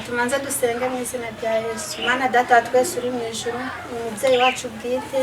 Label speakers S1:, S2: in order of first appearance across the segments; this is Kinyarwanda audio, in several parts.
S1: Tumanze dusenge mu izina rya Yesu. Mana Data wa twese uri mu ijuru, ni umubyeyi wacu bwite,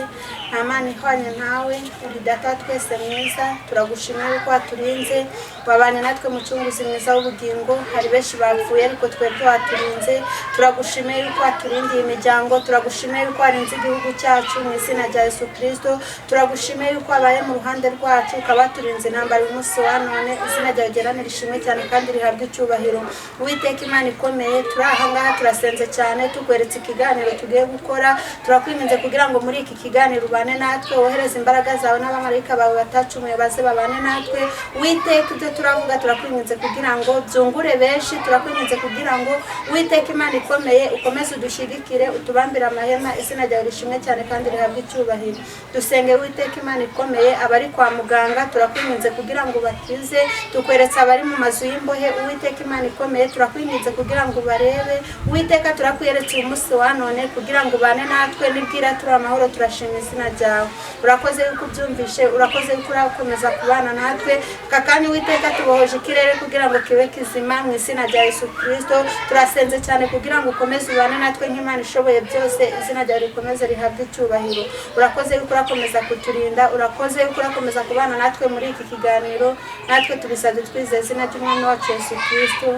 S1: nta Mana ihwanye nawe, uri Data wa twese mwiza. Turagushimira yuko waturinze, wabanye natwe, mucunguzi mwiza w'ubugingo. Hari benshi bapfuye, ariko twebwe waturinze. Turagushimiye yuko waturindiye imiryango, turagushimiye yuko warinze igihugu cyacu mu izina rya Yesu Kirisito. Turagushimiye yuko wabaye mu ruhande rwacu, ukaba waturinze intambara uyu munsi wa none. Izina ryawe ryerane rishimwe cyane kandi rihabwe icyubahiro. Uwiteka Imana ikomeye, turi aha ngaha turasenze cyane, tukweretse ikiganiro tugiye gukora. Turakwinginze kugira ngo muri iki kiganiro ubane natwe, wohereze imbaraga zawe n'abamarayika bawe batacumuye baze babane natwe. Uwiteka, ibyo turavuga turakwinginze kugira ngo byungure benshi. Turakwinginze kugira ngo, Uwiteka Imana ikomeye, ukomeze udushyigikire, utubambire amahema. Izina ryawe rishimwe cyane kandi rihabwe icyubahiro. Dusenge, Uwiteka Imana ikomeye, abari kwa muganga turakwinginze kugira ngo bakize. Tukweretse abari mu mazu y'imbohe. Uwiteka Imana ikomeye, turakwinginze kugira ngo barebe. Uwiteka, turakwiyeretse uyu munsi wa none kugira ngo ubane natwe. Nibwira turi amahoro, turashima izina ryawe. Urakoze yuko ubyumvishe, urakoze yuko urakomeza kubana natwe aka kanya. Uwiteka, tubohoje ikirere kugira ngo kibe kizima mu izina rya Yesu Kirisito. Turasenze cyane kugira ngo ukomeze ubane natwe nk'Imana ishoboye byose. Izina ryawe rikomeze rihabwe icyubahiro. Urakoze yuko urakomeza kuturinda, urakoze yuko urakomeza kubana natwe muri iki kiganiro. Natwe tubisabye twizeye izina ry'Umwami wacu Yesu Kirisito,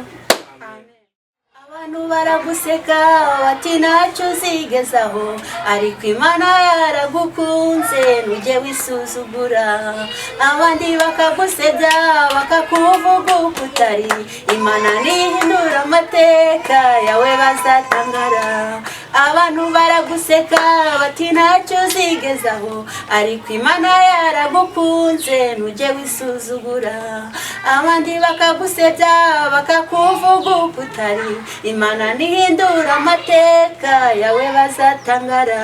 S1: amen. Abantu baraguseka bati ntacyo uzigezaho, ariko Imana yaragukunze, ntujye wisuzugura. Abandi bakagusebya, bakakuvuga uko utari, Imana nihindura amateka yawe bazatangara. Abantu baraguseka bati ntacyo uzigezaho, ariko Imana yaragukunze, ntujye wisuzugura. Abandi bakagusebya, bakakuvuga uko utari, Imana nihindura amateka yawe bazatangara.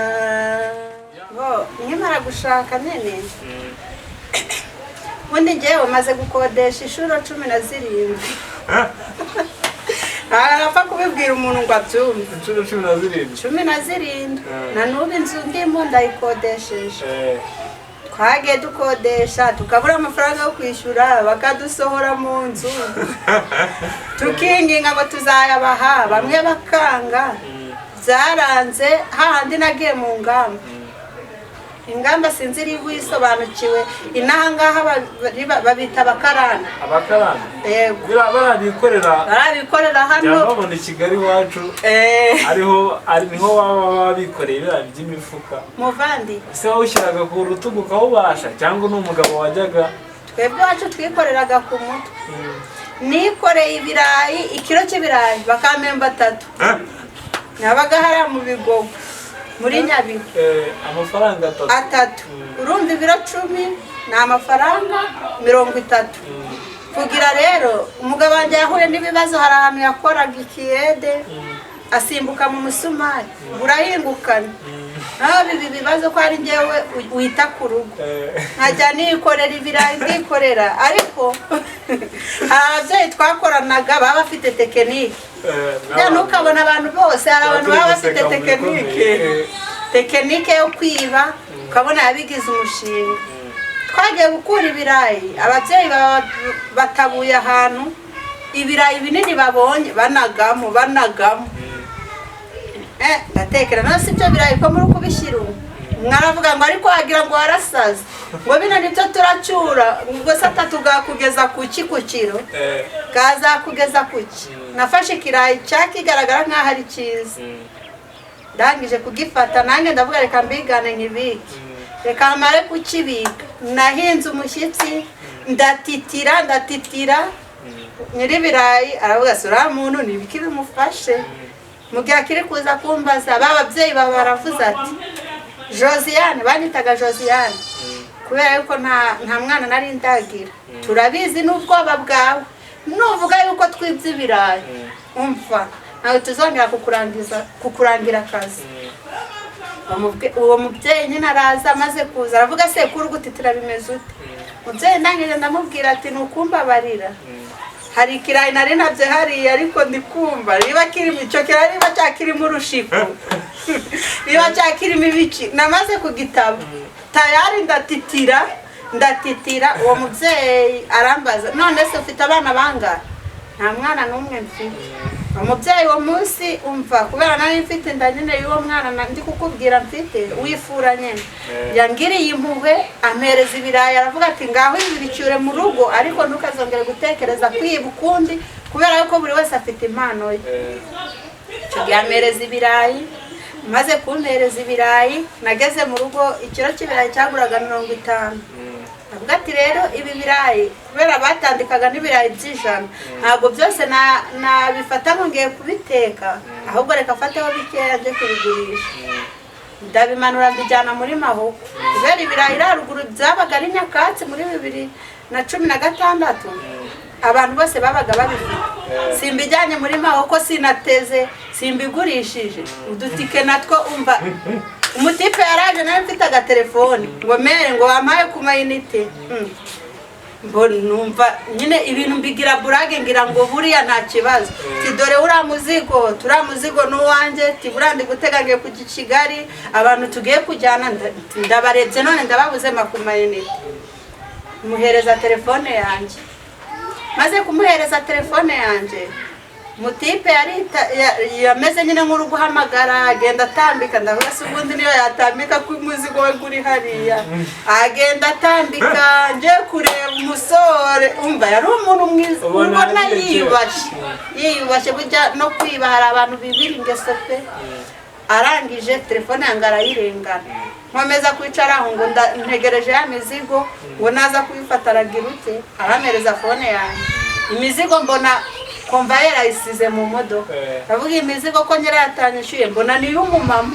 S1: Bo nkimara gushaka nyine, ubundi ngewe maze gukodesha inshuro 17. Ntabwo kubibwira umuntu ngo abyumve.
S2: Inshuro 17?
S1: 17. Na n'ubu inzu ndimo ndayikodesheje. Twagiye dukodesha, tukabura amafaranga yo kwishyura, bakadusohora mu nzu, tukinginga ngo tuzayabaha, bamwe bakanga. Byaranze hahandi nagiye mu ngamba. Ingamba sinzi niba uyisobanukiwe. Inaha ngaha babita abakarani.
S2: Abakarani?
S1: Yego.
S2: Biriya barabikorera?
S1: Barabikorera hano.
S2: Cyangwa babona i Kigali iwacu, ariho ari niho baba bikoreye biriya by'imifuka.
S1: Muvandi.
S2: Ese wawushyiraga ku rutugu ukawubasha, cyangwa ni umugabo wajyaga?
S1: Twebwe iwacu twikoreraga ku mutwe. Nikoreye ibirayi, ikiro cy'ibirayi bakampemba atatu. Nabaga hariya mu Bigogo muri Nyabihu.
S2: Amafaranga atatu?
S1: Atatu. Urumva ibiro 10 ni amafaranga 30. Kugira rero umugabo wanjye yahuye n'ibibazo, hari ahantu yakoraga ikiyede, asimbuka mu musumari urahingukana. Naho ibi bibazo ko ari njyewe wita ku rugo, nkajya nikorera ibirayi, ndikorera. Ariko hari ababyeyi twakoranaga baba bafite technique. Ya, ntukabona abantu bose, hari abantu baba bafite technique yo kwiba, ukabona yabigize umushinga. Twagiye gukura ibirayi, ababyeyi baba batabuye ahantu ibirayi binini babonye, banagamo banagamo. Ndatekera none si ibyo birayi ko muri kubishyira ubu? Mwaravuga ngo ariko wagira ngo warasaze, ngo bino nibyo turacyura, ubwo se atatu bwakugeza kuki ku kiro? Kazakugeza kuki? Nafashe ikirayi cyakigaragara nk'aho ari cyiza. Ndangije kugifata, nanjye ndavuga reka mbigane nkibike, reka mare kukibika. Nahinze umushyitsi, ndatitira, ndatitira. Nyir'ibirayi aravuga ati uriya muntu ni ibiki bimufashe? Mu gihe akiri kuza kumbaza, ba babyeyi baba baravuze ati Josiane, banyitaga Josiane kubera yuko nta mwana nari ndagira, turabizi n'ubwoba bwawe, nuvuga yuko twibye ibirayi, umva, ntabwo tuzongera kukurangiza, kukurangira akazi. Uwo mubyeyi nyine araza, amaze kuza aravuga se kuri gutitira bimeze ute, mubyeyi? Ndangije ndamubwira ati ni ukumbabarira, hari ikirayi nari nabyo hariya, ariko ndi kumva niba kirimo icyo kirayi, niba cyakirimo urushiko, niba cyakirimo ibiki. Namaze kugitaba tayari, ndatitira, ndatitira. Uwo mubyeyi arambaza, none se ufite abana bangahe? Nta mwana n'umwe mfite. Umubyeyi uwo munsi, umva, kubera nari mfite inda nyine y'uwo mwana ndi kukubwira mfite wifura nyine, yangiriye impuhwe ampereza ibirayi, aravuga ati: "Ngaho ibi bicyure mu rugo, ariko ntukazongere gutekereza kwiba ukundi, kubera yuko buri wese afite impano ye." Icyo gihe ampereza ibirayi. Maze kumpereza ibirayi, nageze mu rugo ikiro cy'ibirayi cyaguraga 50. Avuga ati: "Rero ibi birayi, kubera batandikaga n'ibirayi by'100, ntabwo byose nabifata ngo ngiye kubiteka, ahubwo reka afateho bikeya njye kubigurisha." Ndabimanura mbijyana muri Mahoko, kubera ibirayi iri haruguru byabaga ari nyakatsi. Muri 2016 abantu bose babaga babifite. Simbijyanye muri Mahoko, sinateze, simbigurishije, udutike natwo. Umva, umutipe yaraje, nawe mfite agatelefoni, ngo mere ngo wampaye ku mayinite. Mbona numva nyine ibintu mbigira burage, ngira ngo buriya nta kibazo. Ti: "Dore uriya muzigo, turiya muzigo ni uwanjye." Ti: "Buriya ndi gutega ngiye kujya i Kigali, abantu tugiye kujyana ndabarebye none ndababuze, mpa ku mayinite." Muhereza telefone yanjye. Maze kumuhereza telefone yanjye, mutipe yameze nyine nk'uri guhamagara, agenda atambika. Ndavuga: "Se ubundi niyo yatambika ko umuzigo we uri hariya?" Agenda atambika, ngiye kureba umusore. Umva, yari umuntu mwiza,
S2: Ubona
S1: ubona
S2: yagiye.
S1: yiyubashye, yiyubashye. Burya no kwiba hari abantu bibira ingeso pe. Arangije telefone yanjye arayirengana. Nkomeza kwicara aho ngo ntegereje ya mizigo, ngo naza kuyifata aragira ute, arampereza phone yanjye. Imizigo mbona komvayeri ayisize mu modoka. Ndavuga: "Imizigo ko nyirayo atanyishyuye?" Mbona ni iy'umumama,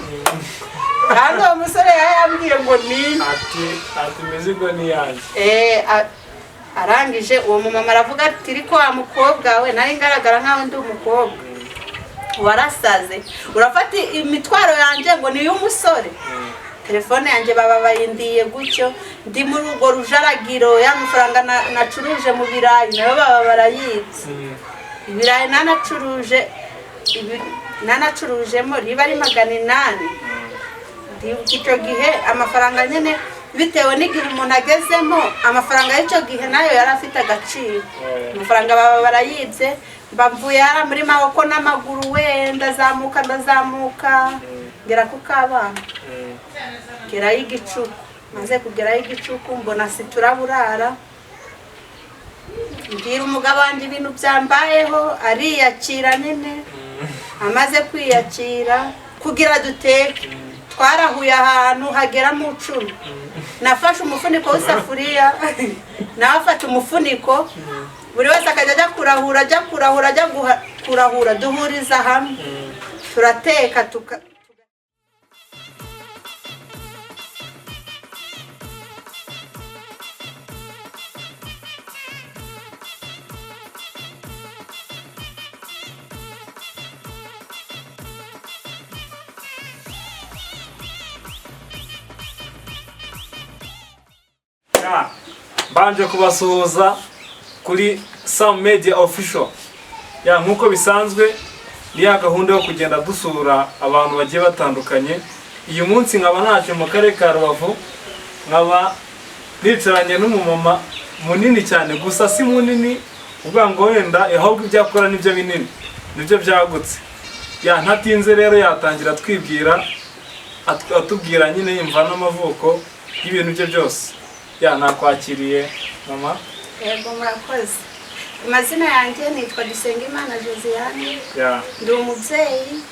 S1: kandi uwo musore yari yambwiye ngo ni iye.
S2: Ati imizigo ni iyanjye.
S1: Arangije uwo mumama aravuga ati: "Ariko wa mukobwa we, nari ngaragara nkaho ndi umukobwa, warasaze, urafata imitwaro yanjye ngo ni iy'umusore." Telefone yanjye baba bayindiye gutyo. Ndi muri urwo rujaragiro, ya mafaranga nacuruje mu birayi nayo baba barayibye. Ibirayi nanacuruje nanacurujemo riba ari 800. Ndibuka icyo gihe amafaranga nyine, bitewe n'igihe umuntu agezemo, amafaranga y'icyo gihe nayo yari afite agaciro. Amafaranga baba barayibye. Mba mvuye hariya muri Maboko n'amaguru we, ndazamuka, ndazamuka, ngera ku kabana, ngerayo igicuku. Maze kugerayo igicuku, mbona situraburara. Mbwira umugabo wanjye ibintu byambayeho, ariyakira nyine. Amaze kwiyakira, kugira duteke twarahuye ahantu hagera mu 10. Nafashe umufuniko w'isafuriya, nawe afata umufuniko, buri wese akajya ajya kurahura, ajya kurahura, ajya kurahura, duhuriza hamwe turateka tuka.
S2: Ya, mbanje kubasuhuza kuri Sam Media Official. Ya, nk'uko bisanzwe ni ya gahunda yo kugenda dusura abantu bagiye batandukanye. Uyu munsi nkaba naje mu karere ka Rubavu, nkaba nicaranye n'umumama munini cyane. Gusa si munini uvuga ngo wenda, ahubwo ibyo akora nibyo binini, nibyo byagutse. Ya, ntatinze rero, yatangira twibwira, atubwira nyine imva n'amavuko y'ibintu bye byose. Ya, nakwakiriye mama.
S1: Yego, murakoze. Amazina yanjye nitwa Dusengimana Josiane. Ndi umubyeyi,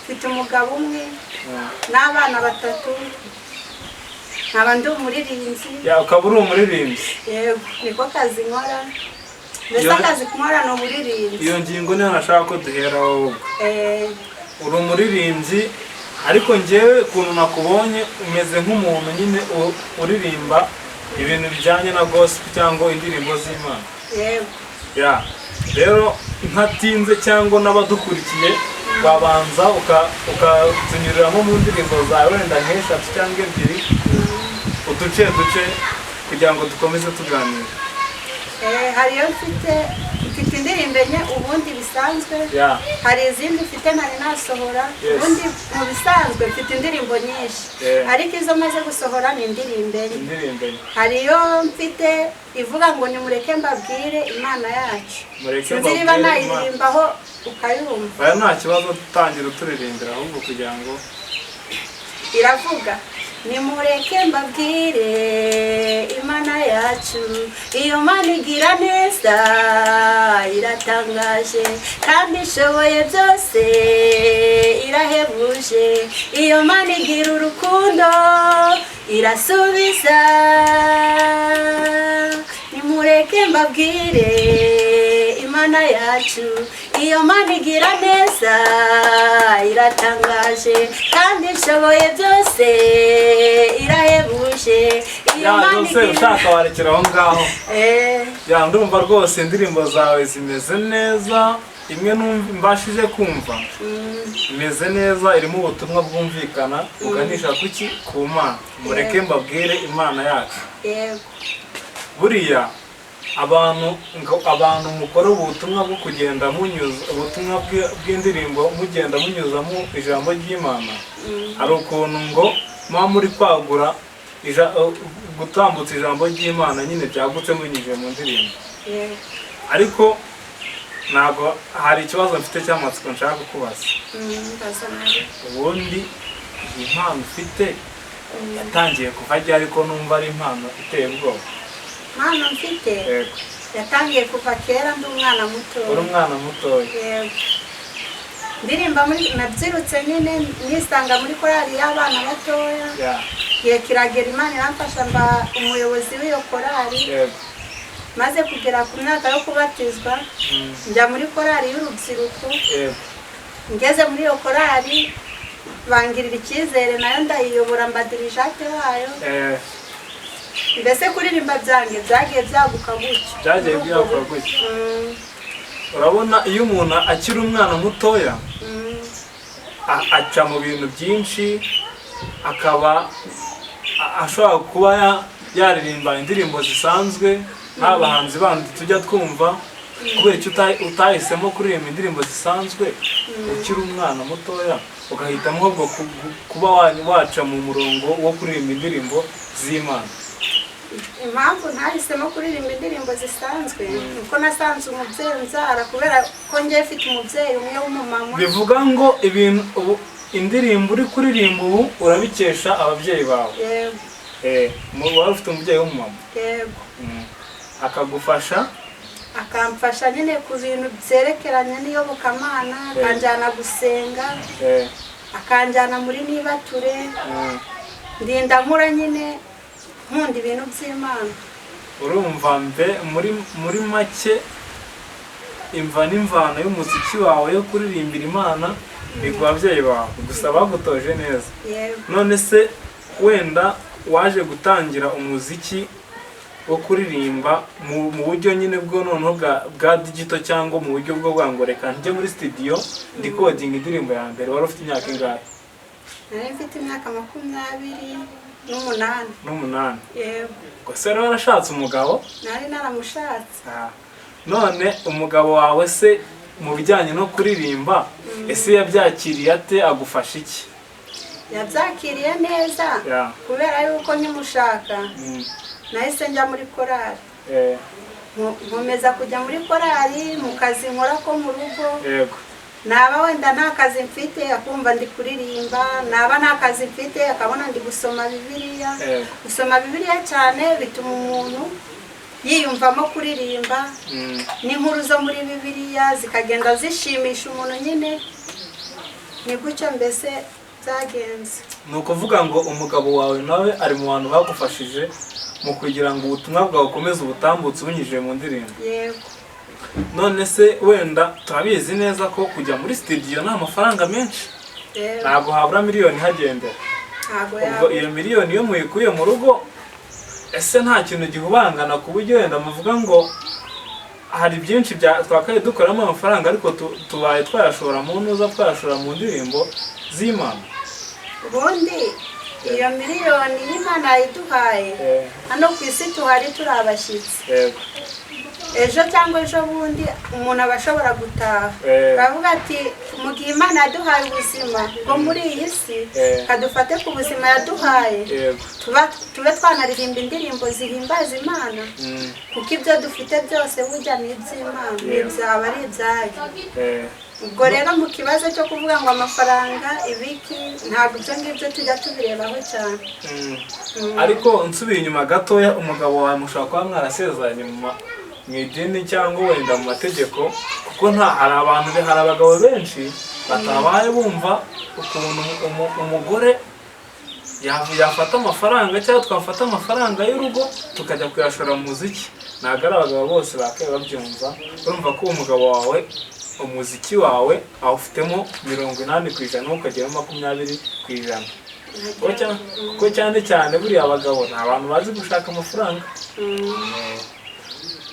S1: mfite umugabo umwe n'abana batatu, nkaba ndi umuririmbyi.
S2: Ya, ukaba uri umuririmbyi.
S1: Yego, niko kazi nkora mbese. Akazi nkora ni umuririmbyi.
S2: Iyo ngingo niyo nashaka ko duheraho ahubwo. Uri umuririmbyi, ariko njyewe ukuntu nakubonye umeze nk'umuntu nyine uririmba ibintu bijyanye na gospel cyangwa indirimbo z'Imana.
S1: Yego.
S2: Ya, rero ntatinze, cyangwa n'abadukurikiye, wabanza ukatunyuriramo mu ndirimbo zawe wenda nk'eshatu cyangwa ebyiri, uduce duce, kugira ngo dukomeze tuganira.
S1: Hari iyo mfite Mfite indirimbo enye ubundi bisanzwe. Hari izindi mfite ntari nasohora. Ubundi mu bisanzwe mfite indirimbo nyinshi, ariko izo maze gusohora ni indirimbo enye.
S2: Indirimbo enye.
S1: Hari iyo mfite ivuga ngo "Nimureke mbabwire Imana yacu".
S2: Mureke
S1: Sinzi niba
S2: mbabwire Imana.
S1: nayiririmbaho ukayumva.
S2: Oya, nta kibazo, tangira uturirimbira ahubwo kugira ngo
S1: Iravuga: "Nimureke mbabwire Imana yacu, iyo Mana igira neza, iratangaje kandi ishoboye byose, irahebuje. Iyo Mana igira urukundo, irasubiza. Nimureke mbabwire Imana yacu, iyo Mana igira neza, iratangaje kandi ishoboye byose, irahebuje. Iyo
S2: Ya.
S1: Mana
S2: Rwose
S1: igira"
S2: ushaka warekera aho ngaho. Ya, ndumva rwose indirimbo zawe zimeze neza. Imwe mbashije kumva imeze neza, irimo ubutumwa bwumvikana buganisha kuki? Ku Mana. "Mureke mbabwire Imana yacu".
S1: Yego.
S2: Buriya abantu ngo abantu mukora ubutumwa bwo kugenda munyuza ubutumwa bw'indirimbo, mugenda munyuzamo ijambo ry'Imana, hari ukuntu ngo muba muri kwagura gutambutsa ijambo ry'Imana nyine byagutse munyujije mu ndirimbo.
S1: Yego.
S2: Ariko ntabwo, hari ikibazo mfite cy'amatsiko nshaka kukubaza.
S1: Mbaza nabi.
S2: Ubundi iyi mpano ufite yatangiye kuva ryari, ariko numva ari impano iteye ubwoba?
S1: Impano mfite
S2: Yego.
S1: yatangiye kuva kera ndi umwana muto.
S2: Uri umwana mutoya?
S1: Yego, ndirimba muri, nabyirutse nyine nisanga muri korali y'abana batoya. Igihe kiragera Imana iramfasha mba umuyobozi w'iyo korali. Maze kugera ku myaka yo kubatizwa, njya muri korali y'urubyiruko. Ngeze muri iyo korali bangirira icyizere, nayo ndayiyobora, mba dirigente wayo. Mbese kuririmba byanjye byagiye byaguka gutyo.
S2: Byagiye byaguka gutyo. Urabona iyo umuntu akiri umwana mutoya, aca mu bintu byinshi, akaba ashobora kuba yaririmba indirimbo zisanzwe nk'abahanzi bandi tujya twumva. Kubera icyo utahisemo kuririmba indirimbo zisanzwe ukiri umwana mutoya, ugahitamo ahubwo kuba waca mu murongo wo kuririmba indirimbo z'Imana?
S1: Impamvu ntahisemo kuririmba indirimbo zisanzwe ni uko nasanze umubyeyi unzara, kubera ko ngewe mfite umubyeyi umwe w'umumama.
S2: Bivuga ngo ibintu ubu, indirimbo uri kuririmba ubu, urabikesha ababyeyi bawe?
S1: Yego.
S2: Wari ufite umubyeyi w'umumama?
S1: Yego.
S2: Akagufasha?
S1: Akamfasha nyine ku bintu byerekeranye n'iyobokamana, akanjyana gusenga, akanjyana muri nibature. Ndinda nkura nyine nkunda ibintu by'Imana.
S2: Urumva mbe muri make, imva n'imvano y'umuziki wawe yo kuririmbira Imana ni ku babyeyi bawe gusa, bagutoje neza.
S1: Yego.
S2: None se wenda waje gutangira umuziki wo kuririmba mu buryo nyine bwo noneho bwa digital, cyangwa mu buryo bwo bwa ngo reka njye muri studio ndikodinga indirimbo ya mbere, wari ufite imyaka ingahe?
S1: Nari mfite imyaka 28.
S2: N'umunani?
S1: Yego.
S2: Gusa wari warashatse umugabo?
S1: Nari naramushatse.
S2: Ah. None umugabo wawe se mu bijyanye no kuririmba, ese yabyakiriye ate, agufasha iki?
S1: Yabyakiriye neza, kubera yuko nkimushaka nahise njya muri korali. Nkomeza kujya muri korali mu kazi nkora ko mu rugo. Naba wenda nta kazi mfite, akumva ndi kuririmba. Naba nta kazi mfite, akabona ndi gusoma Bibiliya. Gusoma Bibiliya cyane bituma umuntu yiyumvamo kuririmba, n'inkuru zo muri Bibiliya zikagenda zishimisha umuntu nyine. Ni gutyo mbese byagenze.
S2: Ni ukuvuga ngo umugabo wawe nawe ari mu bantu bagufashije mu kugira ngo ubutumwa bwawe ukomeze ubutambutse ubunyujije mu ndirimbo?
S1: Yego.
S2: None se wenda turabizi neza ko kujya muri studio ni amafaranga menshi.
S1: Yego.
S2: Ntabwo habura miliyoni ihagendera.
S1: Ntabwo
S2: Ubwo
S1: yabura.
S2: iyo miliyoni iyo muyikuye mu rugo, ese nta kintu gihubangana ku buryo wenda muvuga ngo hari byinshi bya twakabaye dukoramo amafaranga, ariko tubaye twayashora mu ntuza, twayashora mu ndirimbo z'Imana?
S1: Ubundi iyo miliyoni y'Imana yayiduhaye, hano ku isi tuhari turi abashyitsi. Ejo cyangwa ejo bundi umuntu aba ashobora gutaha. Baravuga ati mu gihe Imana yaduhaye ubuzima bwo muri iyi si, kadufate ku buzima yaduhaye, tube twanaririmba indirimbo zihimbaza Imana, kuko ibyo dufite byose burya ni iby'Imana, ni ibyaba ari ibyayo. Ubwo rero mu kibazo cyo kuvuga ngo amafaranga ibiki, ntabwo ibyo ngibyo tujya tubirebaho cyane.
S2: Ariko nsubiye inyuma gatoya, umugabo wawe mushobora kuba mwarasezeranye mu idini cyangwa wenda mu mategeko, kuko nta hari abantu, hari abagabo benshi batabaye bumva ukuntu umugore yafata amafaranga cyangwa twafata amafaranga y'urugo tukajya kuyashora mu muziki. Ntabwo ari abagabo bose bakabaye babyumva. Urumva ko umugabo wawe umuziki wawe awufitemo 80%, ukageramo 20%, kuko cyane cyane buriya abagabo ni abantu bazi gushaka amafaranga.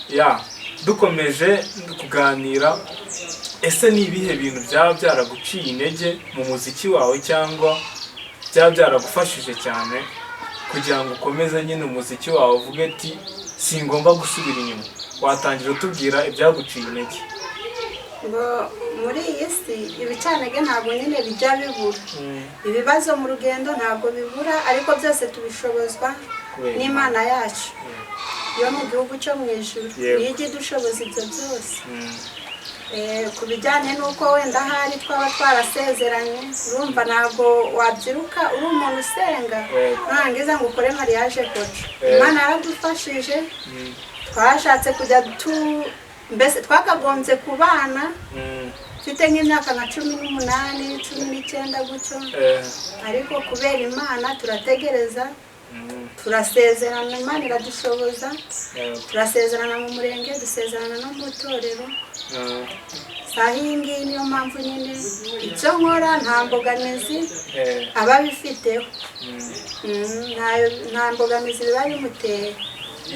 S2: Ya, dukomeje kuganira, ese ni ibihe bintu byaba byaraguciye intege mu muziki wawe cyangwa byaba byaragufashije cyane kugira ngo ukomeze nyine umuziki wawe, uvuge ati singomba gusubira inyuma? Watangira utubwira ibyaguciye intege.
S1: Ngo muri iyi si ibicantege ntabwo nyine bijya bibura, ibibazo mu rugendo ntabwo bibura, ariko byose tubishobozwa
S2: Kubera
S1: n'Imana yacu yo mu gihugu cyo mu ijuru. Niyo ijya idushoboza ibyo byose. Ku bijyanye n'uko wenda ahari twaba twarasezeranye, urumva ntabwo wabyiruka uri umuntu usenga nurangiza ngo ukore mariage koco. Imana yaradufashije, twashatse kujya tu mbese twakagombye kubana mfite nk'imyaka nka 18, 19 gutyo, ariko kubera Imana turategereza, turasezerana, Imana iradushoboza, turasezerana mu murenge, dusezerana no mu itorero. Saha iyi ngiyi niyo mpamvu nyine ibyo nkora nta mbogamizi aba abifiteho. Nta mbogamizi biba bimuteye.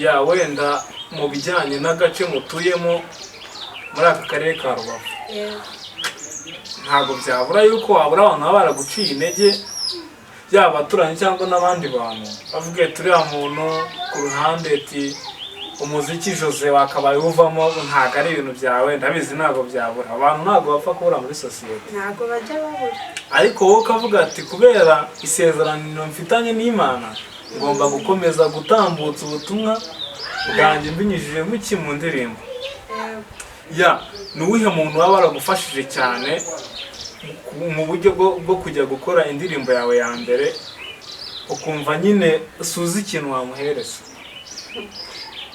S2: Ya, wenda mu bijyanye n'agace mutuyemo muri aka karere ka Rubavu, ntabwo byabura yuko wabura abantu baba baraguciye intege, yaba abaturanyi cyangwa n'abandi bantu, bavuga ati uriya muntu ku ruhande, ati umuziki Jose wakabaye uvamo, ntabwo ari ibintu byawe. Ndabizi ntabwo byabura, abantu ntabwo bapfa kubura muri sosiyete.
S1: Ntabwo bajya babura.
S2: Ariko wowe ukavuga ati kubera isezerano mfitanye n'Imana, ngomba gukomeza gutambutsa ubutumwa bwanjye mbinyujije mu mu ndirimbo. Ya, ni uwuhe muntu waba waragufashije cyane mu buryo bwo kujya gukora indirimbo yawe ya mbere, ukumva nyine suzi ikintu wamuhereza?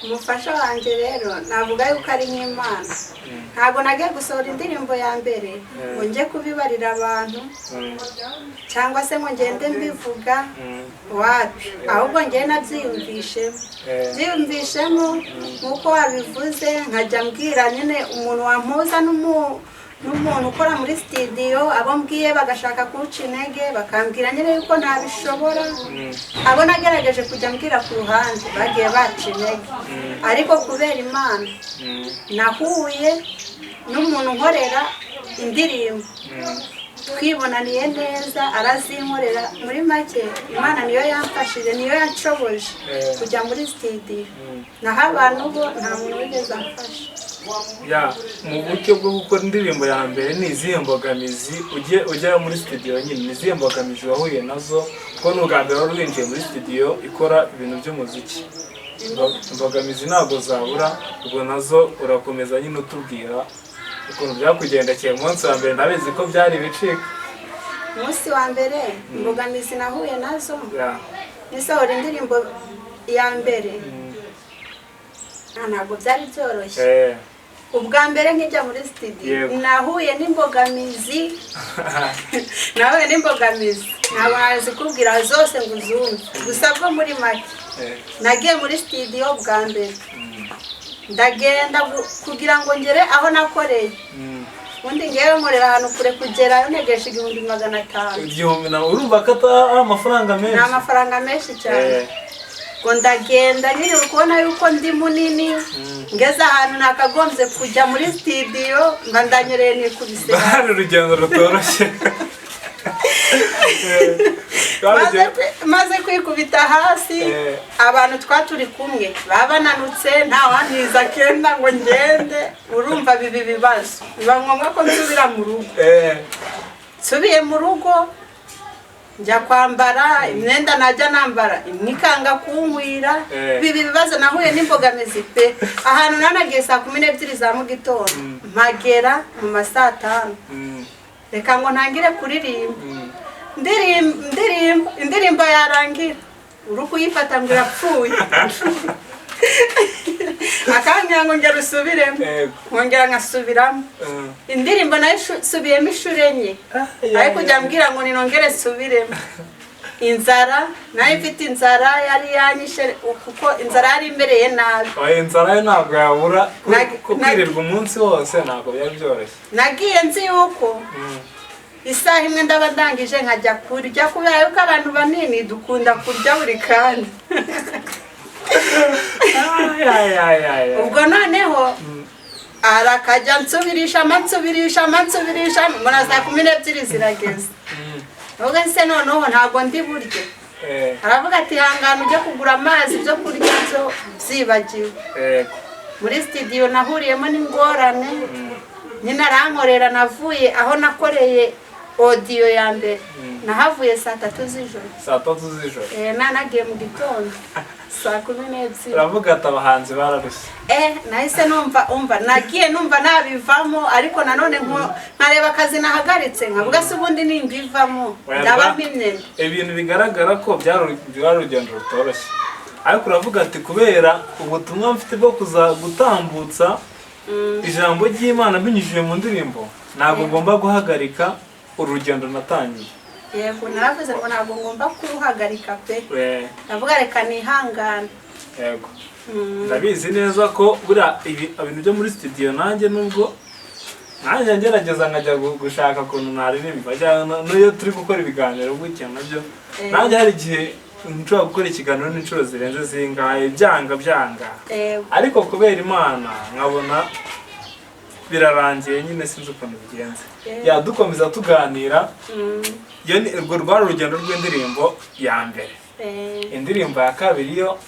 S1: Umufasha wanjye rero navuga yuko ari nk'Imana. Ntabwo nagiye gusohora indirimbo ya mbere ngo njye kubibarira abantu cyangwa se ngo ngende mbivuga, wapi, ahubwo njye nabyiyumvishemo, byiyumvishemo nk'uko wabivuze, nkajya mbwira nyine umuntu wampuza n'umuntu ukora muri sitidiyo, abo mbwiye bagashaka kunca intege, bakambwira nyine yuko ntabishobora. Abo nagerageje kujya mbwira ku ruhande bagiye baca intege, ariko kubera Imana nahuye n'umuntu nkorera indirimbo, twibonaniye neza, arazinkorera. Muri make Imana niyo yamfashije, niyo yanshoboje kujya muri sitidiyo, naho abantu bo nta muntu wigeze amfasha.
S2: Ya, mu buryo bwo gukora indirimbo ya mbere, ni izihe mbogamizi ujye ujya muri studio nyine, ni izihe mbogamizi wahuye nazo, kuko ni ubwa mbere wari winjiye muri studio ikora ibintu by'umuziki? Imbogamizi ntabwo zabura, ubwo nazo urakomeza nyine utubwira ukuntu byakugendekeye umunsi wa mbere. Ndabizi ko byari ibicika.
S1: Umunsi wa mbere imbogamizi nahuye nazo nisohora indirimbo ya mbere, ntabwo byari byoroshye. Ubwa mbere nkijya muri studio nahuye n'imbogamizi, nahuye n'imbogamizi ntabwo nazikubwira zose ngo uzumve, gusa bwo muri make nagiye muri studio bwa mbere, ndagenda kugira ngo ngere aho nakoreye. Ubundi ngewe nkorera ahantu kure, kugerayo ntegesha 1500.
S2: Igihumbi na, urumva ko atari amafaranga
S1: Ni
S2: menshi.
S1: amafaranga menshi cyane. Ngo ndagenda nyine, uri kubona yuko ndi munini, ngeze ahantu nakagombye kujya muri studio mba ndanyereye, nikubise.
S2: Bari urugendo rutoroshye.
S1: Maze kwikubita hasi, abantu twaturi kumwe babananutse, nta wantiza kenda ngo ngende. Urumva bibi bibazo, biba ngombwa ko nsubira mu rugo. Nsubiye mu rugo njya kwambara imyenda najya nambara imwe ikanga kunkwira. Bibi bibazo, nahuye n'imbogamizi pe. Ahantu nanagiye 12:00 za mu gitondo, mpagera mu ma 5:00. Reka ngo ntangire kuririmba, ndirimba indirimbo yarangira uri kuyifata ngo irapfuye, akambwira ngo ngera usubiremo, nkongera nkasubiramo. Indirimbo nayo isubiyemo inshuro enye, ariko ujya mbwira ngo ninongere nsubiremo. Inzara nayo mfite, inzara yari yanyishe kuko inzara yari imereye nabi.
S2: Oya, inzara yo ntabwo yabura. Kwirirwa umunsi wose ntabwo byari byoroshye.
S1: Nagiye nzi yuko isaha imwe ndaba ndangije nkajya kurya, kubera yuko abantu banini dukunda kurya buri kanya.
S2: Ay, ay, ay, ay, ay.
S1: Ubwo noneho arakajya nsubirishamo, nsubirishamo, nsubirishamo, mbona 12:00 zirageze. Ubwo se noneho ntabwo ndi burye. Aravuga ati: "Hangana ujye kugura amazi, ibyo kurya byo byibagiwe." Muri studio nahuriyemo n'ingorane nyine, arankorera. Navuye aho nakoreye audio ya mbere, nahavuye 3:00 z'ijoro.
S2: 3:00 z'ijoro?
S1: Nanagiye mu gitondo 12:00.
S2: Uravuga ati abahanzi bararushye.
S1: Nahise numva, umva, nagiye numva nabivamo, ariko nanone nkareba akazi nahagaritse, nkavuga se ubundi nimbivamo
S2: Oya,
S1: ndaba mpimye.
S2: Ibintu bigaragara ko byari urugendo rutoroshye, ariko uravuga ati kubera ubutumwa mfite bwo kuza gutambutsa ijambo ry'Imana mbinyujije mu ndirimbo, ntabwo ngomba guhagarika urugendo natangiye.
S1: Yego, naravuze ngo ntabwo ngomba kuruhagarika pe. Ndavuga reka nihangane.
S2: Ndabizi neza ko buriya ibi ibintu byo muri studio, nanjye nubwo nanjye ngerageza nkajya gushaka ukuntu naririmba, cyangwa n'iyo turi gukora ibiganiro gutya nabyo, nanjye hari igihe nshobora gukora ikiganiro n'inshuro zirenze zingahe byanga byanga, ariko kubera Imana nkabona birarangiye nyine, sinzi ukuntu bigenze. Yadukomeza tuganira. Iyo ni urwo rwari urugendo rw'indirimbo ya mbere. Indirimbo ya kabiri yo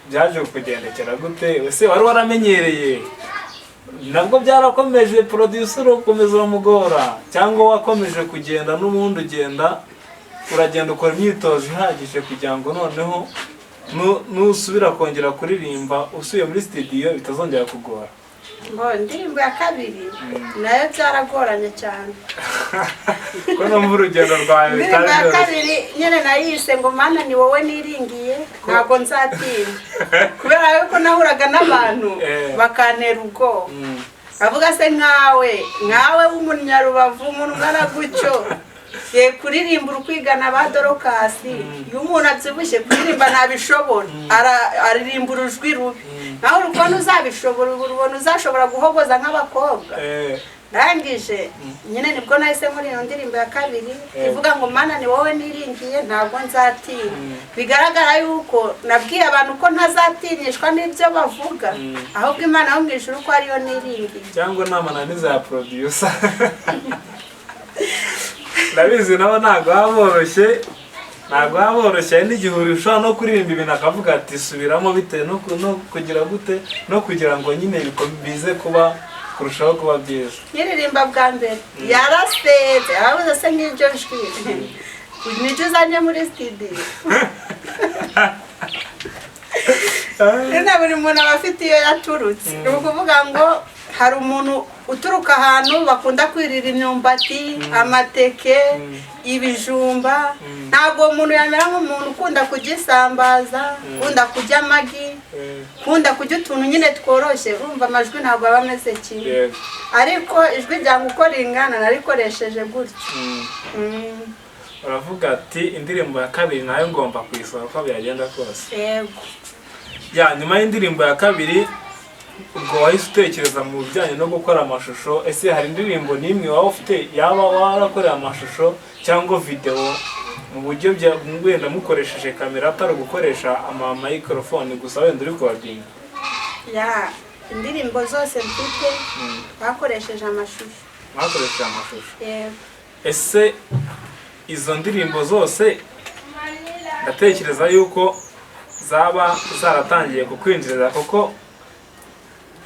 S2: byaje kugendekera gute? Ese wari waramenyereye, nabwo byarakomeje, producer ukomeza uramugora, cyangwa wakomeje kugenda n'ubundi ugenda uragenda ukora imyitozo ihagije kugira ngo noneho nusubira kongera kuririmba usubiye muri studio bitazongera kugora?
S1: Ngo indirimbo ya kabiri nayo byaragoranye cyane.
S2: Ko numva urugendo rwawe
S1: Indirimbo
S2: bitari
S1: ya
S2: byoroshye.
S1: kabiri nyine nayise ngo "Mana ni wowe niringiye, ntabwo nzatinya", kubera yuko nahuraga n'abantu bakantera ubwoba. Avuga se nkawe, nkawe w'umunyarubavu, umuntu ungana gutyo, ye kuririmba uri kwigana ba Dorokasi. Iyo umuntu abyibushye kuririmba ntabishobora. Aririmba urujwi rubi. Nawe uri kubona uzabishobora? Ubu ubona uzashobora guhogoza nk'abakobwa? Ndangije nyine nibwo nahise muri iyo ndirimbo ya kabiri ivuga ngo "Mana ni wowe niringiye, ntabwo nzatinya". Bigaragara yuko nabwiye abantu ko ntazatinyishwa n'ibyo bavuga, ahubwo Imana yo mu ijuru ko ariyo niringiye.
S2: Cyangwa n'amananiza ya producer, ndabizi nabo ntabwo baba boroshye, ntabwo baba boroshye. Hari n'igihe ushobora no kuririmba ibintu akavuga ati subiramo, bitewe no kugira gute, no kugira ngo nyine bize kuba kurushaho kuba byiza.
S1: Nkiririmba bwa mbere yarasetse, arabuze se nk'iryo jwi niryo uzanye muri studio? Nyine buri muntu aba afite iyo yaturutse. Ni ukuvuga ngo hari umuntu uturuka ahantu bakunda kwirira imyumbati, amateke, ibijumba. Ntabwo uwo muntu yamera nk'umuntu ukunda kurya isambaza, ukunda kurya amagi, ukunda kurya utuntu nyine tworoshye. Urumva amajwi ntabwo aba ameze kimwe. Ariko ijwi ryanjye uko ringana narikoresheje gutyo.
S2: Uravuga ati indirimbo ya kabiri nayo ngomba kuyisohora uko byagenda kose.
S1: Yego.
S2: Ya nyuma y'indirimbo ya kabiri, ubwo wahise utekereza mu bijyanye no gukora amashusho. Ese hari indirimbo n'imwe waba ufite yaba warakoreye amashusho cyangwa videwo mu buryo wenda mukoresheje kamera, atari ugukoresha ama microphone gusa, wenda uri recording?
S1: Ya, indirimbo zose mfite bakoresheje amashusho.
S2: Mwakoresheje amashusho?
S1: Yego.
S2: Ese Izo ndirimbo zose ndatekereza yuko zaba zaratangiye kukwinjiriza, kuko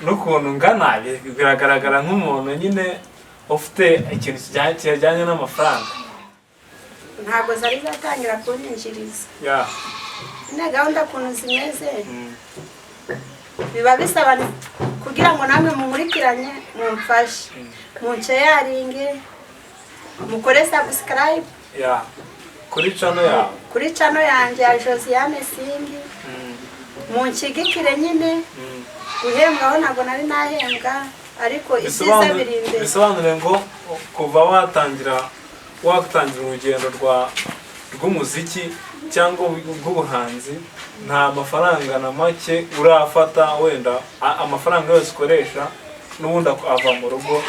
S2: n'ukuntu ngana biragaragara nk'umuntu nyine ufite ikintu kijyanye n'amafaranga.
S1: Ntabwo zari zatangira kunyinjiriza. Nyine gahunda ukuntu zimeze, biba bisaba kugira ngo namwe mumurikiranye, mumfashe, munsharinge, mukore subscribe
S2: Ya, kuri channel yawe.
S1: Kuri channel yanjye ya Josiane Sing. Munshigikire nyine. Guhembwaho ntabwo nari nahembwa, ariko ibyiza biri imbere.
S2: Bisobanure ngo kuva watangira urugendo rw'umuziki cyangwa rw'ubuhanzi, nta mafaranga na make urafata. Wenda amafaranga yose ukoresha n'ubundi ava mu rugo.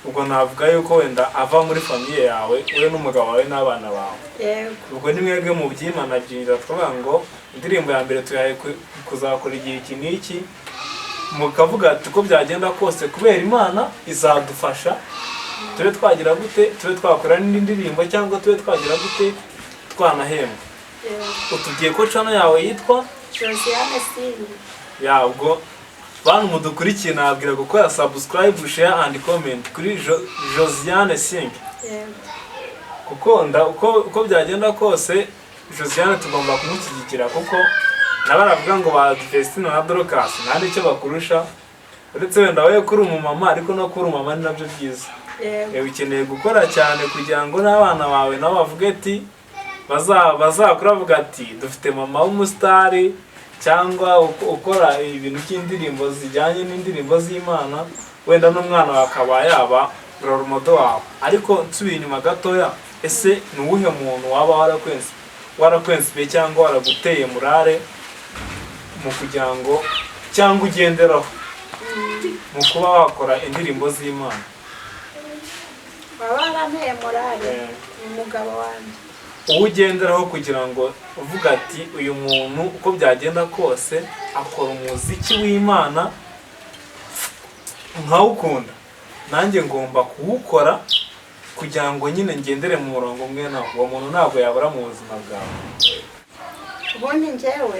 S2: Ubwo navuga yuko wenda ava muri famille yawe, wowe n'umugabo wawe n'abana bawe.
S1: Yego.
S2: Ubwo ni mwebwe mu byimanagingira, tukavuga ngo indirimbo ya mbere tuyahaye kuzakora igihe iki n'iki, mukavuga ati uko byagenda kose kubera Imana izadufasha, tube twagira gute, tube twakora n'indi ndirimbo, cyangwa tube twagira gute, twanahembwa.
S1: Yego.
S2: Utubwiye ko channel yawe yitwa
S1: Josiane Sing.
S2: Ya, ubwo bantu mudukurikiye, nabwira gukora subscribe, share and comment kuri Josiane Sing.
S1: Yego.
S2: Kuko uko byagenda kose Josiane tugomba kumushyigikira, kuko nabo baravuga ngo ba Festina na Dorcas nta n'icyo bakurusha, uretse wenda wowe kuri umumama, ariko no kuri umumama ni nabyo byiza.
S1: Yego.
S2: Ukeneye gukora cyane kugira ngo n'abana bawe nabo bavuge ati bazakura bavuga ati dufite mama w'umusitari, cyangwa ukora ibintu by'indirimbo zijyanye n'indirimbo z'Imana, wenda n'umwana wawe akaba yaba role model wawe. Ariko nsubiye inyuma gatoya, ese ni uwuhe muntu waba warakwinspiriye cyangwa waraguteye morale mu kugira ngo, cyangwa ugenderaho mu kuba wakora indirimbo z'Imana?
S1: Waba waranteye morale ni umugabo wanjye.
S2: Uwo ugenderaho kugira ngo uvuga ati uyu muntu uko byagenda kose akora umuziki w'Imana nkawukunda, nanjye ngomba kuwukora kugira ngo nyine ngendere mu murongo umwe nawe, uwo muntu ntabwo yabura mu buzima bwawe.
S1: Ubundi njyewe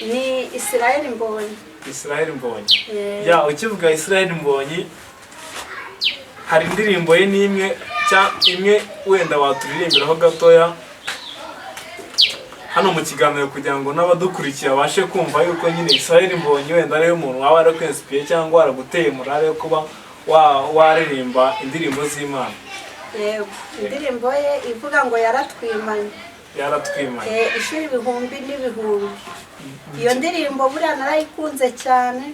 S1: ni Israel Mbonyi.
S2: Israel Mbonyi.
S1: Eh.
S2: Ya, ukivuga Israel Mbonyi, hari indirimbo ye n'imwe imwe wenda waturirimbiraho gatoya hano mu kiganiro, kugira ngo n'abadukurikiye babashe kumva yuko nyine Israel Mbonyi wenda ariwe muntu waba warakwinspiriye cyangwa waraguteye morale yo kuba waririmba indirimbo z'Imana?
S1: Yego, indirimbo ye ivuga ngo "Yaratwimanye".
S2: "Yaratwimanye".
S1: Ishuri ibihumbi n'ibihumbi. Iyo ndirimbo buriya narayikunze cyane,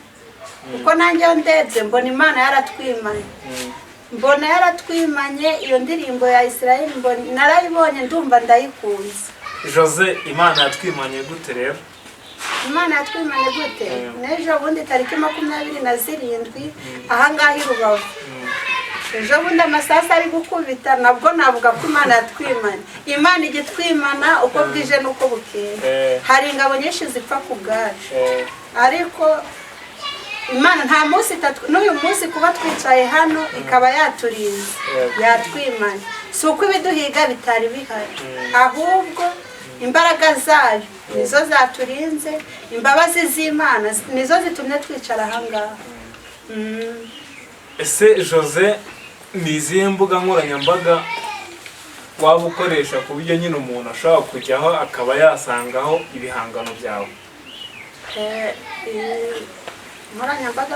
S1: kuko nanjye iyo ndebye mbona Imana yaratwimanye. Mbona yaratwimanye. Iyo ndirimbo ya Israel Mbonyi narayibonye, ndumva ndayikunze.
S2: Jose, Imana yatwimanye gute rero?
S1: Imana yatwimanye gute?
S2: Mm.
S1: N'ejo bundi tariki 27 ahangaha i Rubavu, ejo bundi amasasu ari gukubita, nabwo navuga ko Imana yatwimanye. Imana ijya itwimana uko bwije n'uko bukeye. Hari ingabo nyinshi zipfa ku bwacu, ariko Imana nta munsi itatu n'uyu munsi kuba twicaye hano ikaba yaturinze. Yatwimanye, si uko ibiduhiga bitari bihari, ahubwo imbaraga zayo nizo zaturinze, imbabazi z'Imana nizo zitumye twicara ahangaha.
S2: Ese Jose, ni izihe mbuga nkoranyambaga waba ukoresha ku buryo nyine umuntu ashobora kujyaho akaba yasangaho ibihangano byawe?
S1: Nkoranyambaga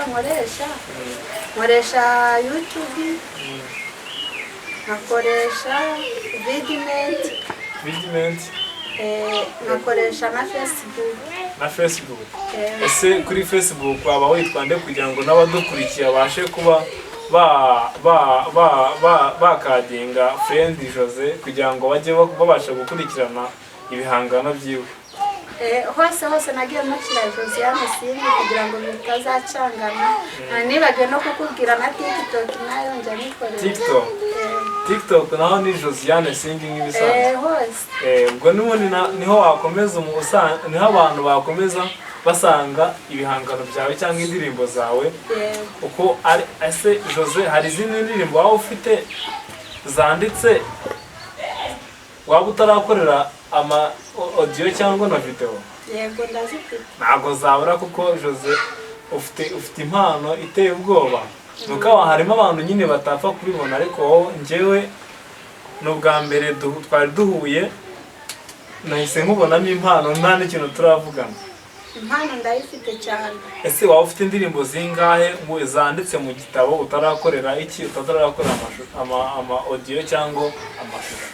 S1: nkoresha YouTube, nkakoresha Vidmate.
S2: Vidmate.
S1: Nkakoresha na Facebook.
S2: Na Facebook. Ese kuri Facebook waba witwa nde, kugira ngo n'abadukurikiye babashe kuba ba ba ba ba bakaddinga friend Jose, kugira ngo bajye babasha gukurikirana ibihangano byiwe?
S1: Hose hose nagiye mpashyira Josiane Sing kugira ngo bitazacangana. Nibagiwe no kukubwira na TikTok nayo njya nyikoresha.
S2: TikTok. TikTok naho ni Josiane Sing nk'ibisanzwe?
S1: Hose.
S2: Ubwo n'ubundi niho wakomeza niho abantu bakomeza basanga ibihangano byawe cyangwa indirimbo zawe.
S1: Yego.
S2: Uko ari, ese Jose, hari izindi ndirimbo waba ufite zanditse waba utarakorera ama audio cyangwa na video?
S1: Yego, ndazifite.
S2: Ntabwo zabura, kuko Jose ufite impano iteye ubwoba. Nuko aho harimo abantu nyine batapfa kubibona, ariko wowe, njyewe ni ubwa mbere twari duhuye, nahise nkubonamo impano nta n'ikintu turavugana.
S1: Impano ndayifite cyane.
S2: Ese waba ufite indirimbo zingahe ngo zanditse mu gitabo utarakorera iki, utarakorera ama audio cyangwa amashusho?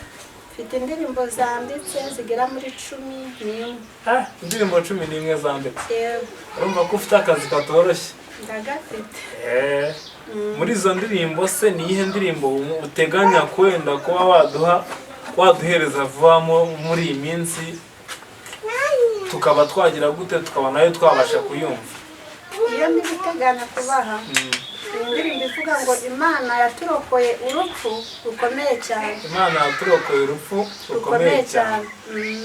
S1: Mfite indirimbo zanditse zigera muri 11.
S2: Ah, indirimbo 11 zanditse?
S1: Yego.
S2: Urumva ko ufite akazi katoroshye.
S1: Ndagafite.
S2: Muri izo ndirimbo se, ni iyihe ndirimbo uteganya kwenda kuba waduhereza vuba muri iyi minsi, tukaba twagira gute, tukaba nayo twabasha kuyumva?
S1: Iyo ndi guteganya kubaha ni indirimbo ivuga ngo "Imana yaturokoye urupfu rukomeye cyane".
S2: "Imana yaturokoye urupfu rukomeye cyane".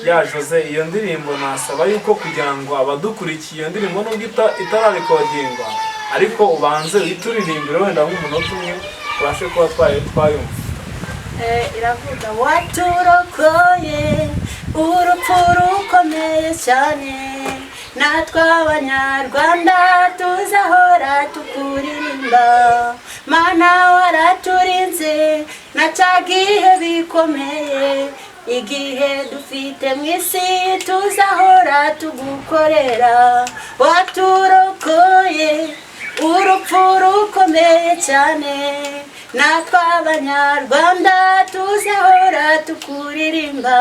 S2: Ya Jose, iyo ndirimbo nasaba yuko kugira ngo abadukurikiye, iyo ndirimbo nubwo itararecordingwa, ariko ubanze uyituririmbire wenda nk'umunota umwe, tubashe kuba twayumva.
S1: Iravuga: "Waturokoye urupfu rukomeye cyane, natwe Abanyarwanda tuzahora tukuririmba. Mana waraturinze na cya gihe bikomeye, igihe dufite mu isi tuzahora tugukorera. Waturokoye urupfu rukomeye cyane, natwe Abanyarwanda tuzahora tukuririmba.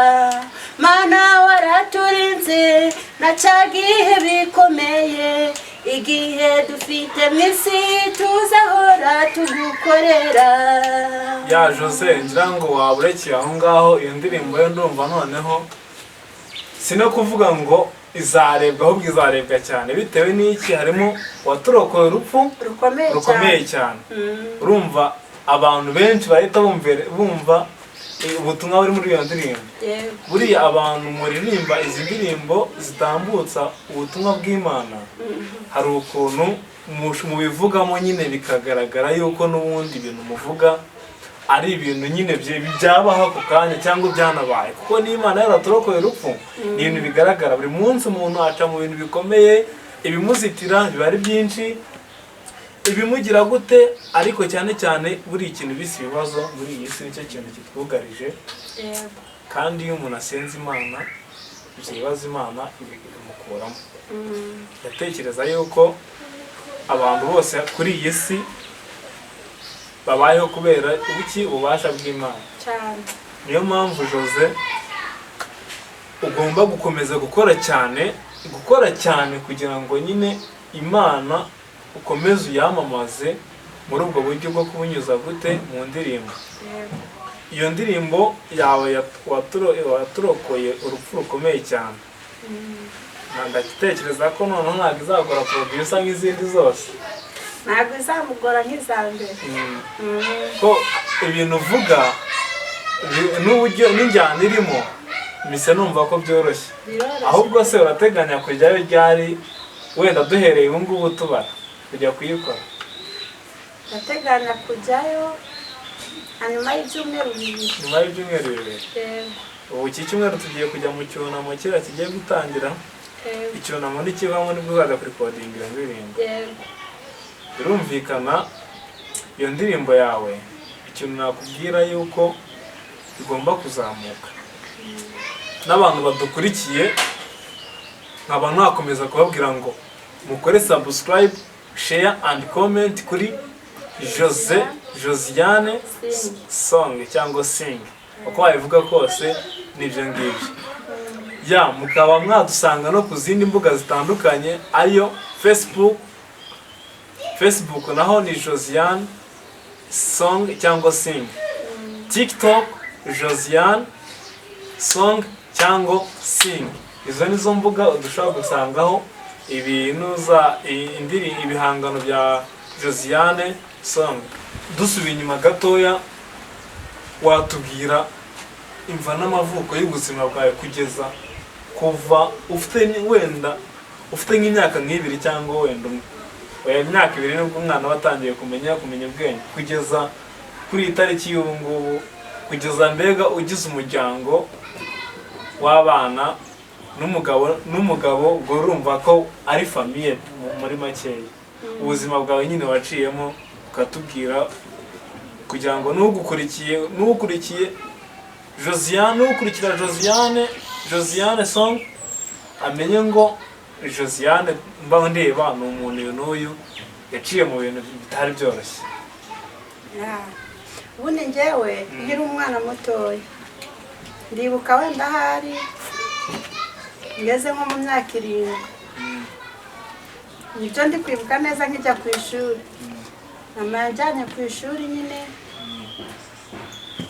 S1: Mana waraturinze na cya gihe bikomeye, igihe dufite mu isi tuzahora tugukorera".
S2: Ya Jose, ngira ngo waba urekeye aho ngaho. Iyo ndirimbo yo ndumva noneho si no kuvuga ngo izarebwa, ahubwo izarebwa cyane. Bitewe n'iki? Harimo "waturokoye urupfu
S1: rukomeye
S2: rukomeye
S1: cyane".
S2: Cyane. Urumva abantu benshi bahita bumva ubutumwa buri muri iyo ndirimbo. Buriya abantu muririmba izi ndirimbo zitambutsa ubutumwa bw'Imana, hari ukuntu mubivugamo nyine bikagaragara yuko n'ubundi ibintu muvuga ari ibintu nyine byabaho ako kanya cyangwa byanabaye, kuko n'Imana yaraturokoye urupfu ni ibintu bigaragara. Buri munsi umuntu aca mu bintu bikomeye, ibimuzitira biba ari byinshi, ibimugira gute, ariko cyane cyane buri ikintu bise ibibazo muri iyi si nicyo kintu kitwugarije. Kandi iyo umuntu asenze Imana, ibyo bibazo Imana ibimukuramo. Ndatekereza yuko abantu bose kuri iyi si babayeho kubera ubuki ububasha bw'Imana.
S1: Cyane.
S2: Niyo mpamvu, Jose, ugomba gukomeza gukora cyane, gukora cyane, kugira ngo nyine Imana ukomeze uyamamaze muri ubwo buryo bwo kubunyuza gute mu ndirimbo. Iyo ndirimbo yawe "Waturokoye urupfu rukomeye cyane", ndatekereza ko noneho ntabwo izagora producer nk'izindi zose.
S1: Ntabwo izamugora nk'iza mbere.
S2: Ko ibintu uvuga n'uburyo n'injyana irimo, mise numva ko byoroshye.
S1: Biroroshye.
S2: Ahubwo se urateganya kujyayo ryari, wenda duhereye ubu ngubu tubara kujya kuyikora?
S1: Ndateganya kujyayo hanyuma y'ibyumweru 2.
S2: Nyuma y'ibyumweru 2?
S1: Yego.
S2: Ubu iki cyumweru tugiye kujya mu cyunamo kiriya kigiye gutangira.
S1: Yego.
S2: Icyunamo nikivamo nibwo uzajya kurecordinga iyo ndirimbo?
S1: Yego.
S2: Birumvikana, iyo ndirimbo yawe, ikintu nakubwira yuko igomba kuzamuka n'abantu badukurikiye, nkaba nakomeza kubabwira ngo mukore subscribe, share and comment kuri Jose Josiane
S1: Sing.
S2: Song cyangwa Sing, uko wabivuga kose nibyo ngibyo. Ya, mukaba mwadusanga no ku zindi mbuga zitandukanye, ariyo Facebook. Facebook naho ni Josiane Song cyangwa Sing, TikTok Josiane Song cyangwa Sing. Izo nizo mbuga dushobora gusangaho ibintu za indiri ibihangano bya Josiane Song. Dusubiye inyuma gatoya, watubwira imva n'amavuko y'ubuzima bwawe, kugeza kuva ufite wenda ufite nk'imyaka nk'ibiri cyangwa wenda umwe, oya, imyaka 2 nibwo umwana aba atangiye kumenya ubwenge, kugeza kuri iyi tariki y'ubu ngubu? Kugeza mbega ugize umuryango w'abana n'umugabo, ubwo urumva ko ari famille muri makeya. Ubuzima bwawe nyine waciyemo ukatubwira, kugira ngo n'ugukurikiye Josiane, n'ukurikira Josiane Song, amenye ngo Josiane mbaho ndeba ni umuntu uyu n'uyu yaciye mu bintu bitari byoroshye.
S1: Yeah. Ubundi njyewe nkiri umwana mutoya, ndibuka wenda ahari ngeze nko mu myaka 7, nibyo ndi kwibuka neza, nkijya ku ishuri. Mama yanjyanye ku ishuri nyine,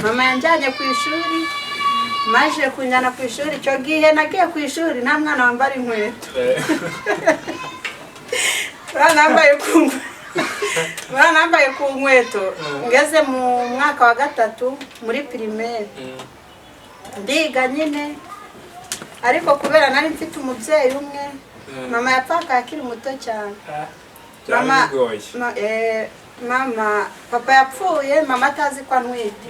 S1: mama yanjyanye ku ishuri, maje kunjyana ku ishuri. Icyo gihe nagiye ku ishuri nta mwana wambara inkweto. Buriya nambaye ku nkweto ngeze mu mwaka wa 3 muri primaire. Ndiga nyine, ariko kubera nari mfite umubyeyi umwe, mama yapfakaye akiri muto cyane.
S2: Byari
S1: Mama-
S2: bigoye.
S1: Mama, papa yapfuye mama atazi ko antwite.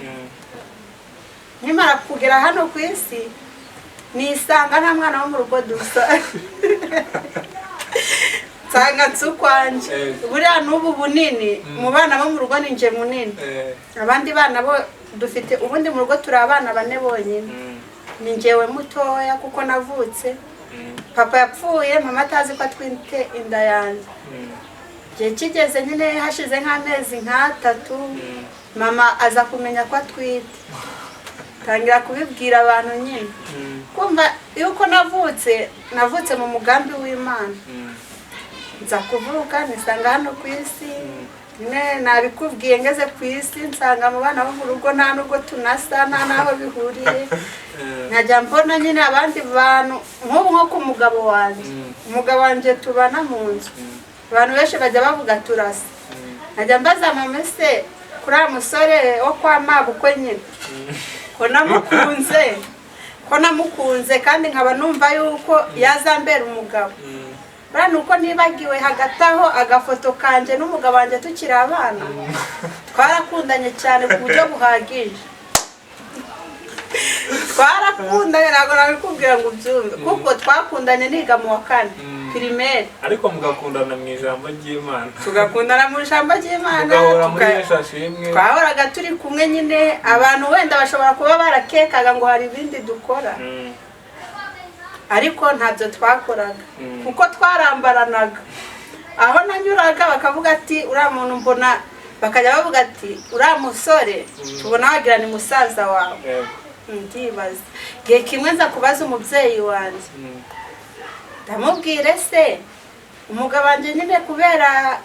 S1: Nkimara kugera hano ku isi, nisanga nta mwana wo mu rugo dusa, nsanga nsi ukwanjye. Buriya n'ubu bunini, mu bana bo mu rugo ni njye munini. Abandi bana bo dufite, ubundi mu rugo turi abana 4 bonyine. Ni njyewe mutoya kuko navutse papa yapfuye mama atazi ko atwite inda yanjye. Igihe kigeze nyine, hashize nk'amezi nk'atatu, mama aza kumenya ko atwite, tangira kubibwira abantu nyine. Kumva yuko navutse mu mugambi w'Imana. Nza kuvuka nisanga hano ku isi nyine, nabikubwiye, ngeze ku isi nsanga mu bana bo mu rugo nta nubwo tunasa, nta n'aho bihuriye. Nkajya mbona nyine abandi bantu, nk'ubu nko ku mugabo wanjye, umugabo wanjye tubana mu nzu, abantu benshi bajya bavuga turasa. Nkajya mbaza mama: "Ese kuri uriya musore wo kwa mabukwe nyine, ko namukunze kandi nkaba numva yuko yazambera umugabo?" Buriya ni uko nibagiwe hagati aho agafoto kanjye n'umugabo wanjye tukiri abana. Twarakundanye cyane ku buryo buhagije, twarakundanye, ntabwo nabikubwira ngo ubyumve, kuko twakundanye niga mu wa 4 primaire.
S2: Ariko mugakundana mu ijambo ry'Imana.
S1: Tugakundana mu ijambo ry'Imana.
S2: Mugahora muri Yesu imwe.
S1: Twahoraga turi kumwe nyine. Abantu wenda bashobora kuba barakekaga ngo hari ibindi dukora, ariko ntabyo twakoraga, kuko twarambaranaga. Aho nanyuraga bakavuga ati: "Uriya muntu mbona," bakajya bavuga ati: "Uriya musore tubona wagira ni musaza wawe." Ndibaza, igihe kimwe nza kubaza umubyeyi wanjye, ndamubwira: "Ese umugabo wanjye nyine, kubera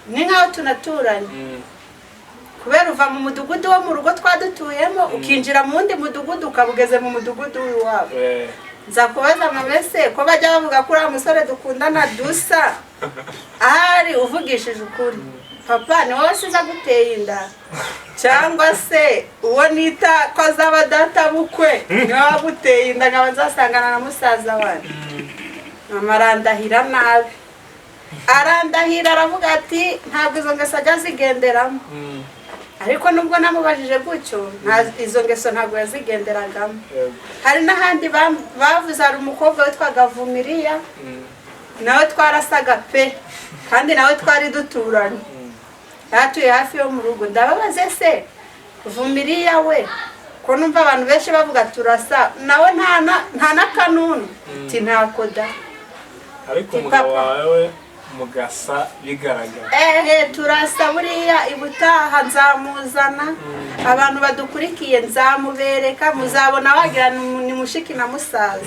S1: ni nk'aho tunaturanye, kubera uva mu mudugudu wo mu rugo twadutuyemo ukinjira mu wundi mudugudu, ukaba ugeze mu mudugudu w'iwabo," nza kubaza mama: "Ese ko bajya bavuga ko uriya musore dukundana dusa, ahari uvugishije ukuri, papa ni wowe siza guteye inda, cyangwa se uwo nita ko azaba data bukwe niwe waguteye inda, nkaba nzasangana na musaza wanjye?" Mama arandahira nabi, arandahira, aravuga ati ntabwo izo ngeso ajya azigenderamo. Ariko nubwo namubajije gutyo, izo ngeso ntabwo yazigenderagamo. Hari n'ahandi bavuze, hari umukobwa witwaga Vumiriya, nawe twarasaga pe, kandi nawe twari duturanye, yatuye hafi yo mu rugo. Ndababaze: "Se Vumiriya we, ko numva abantu benshi bavuga turasa, nawe nta n'akanunu?" Ati: "Ntako da."
S2: Ariko
S1: Ati,
S2: umugabo
S1: "Papa."
S2: wawe we mugasa bigaragara.
S1: Ehe, turasa. Buriya ibutaha nzamuzana, abantu badukurikiye nzamubereka, muzabona wagira ni mushiki na musaza,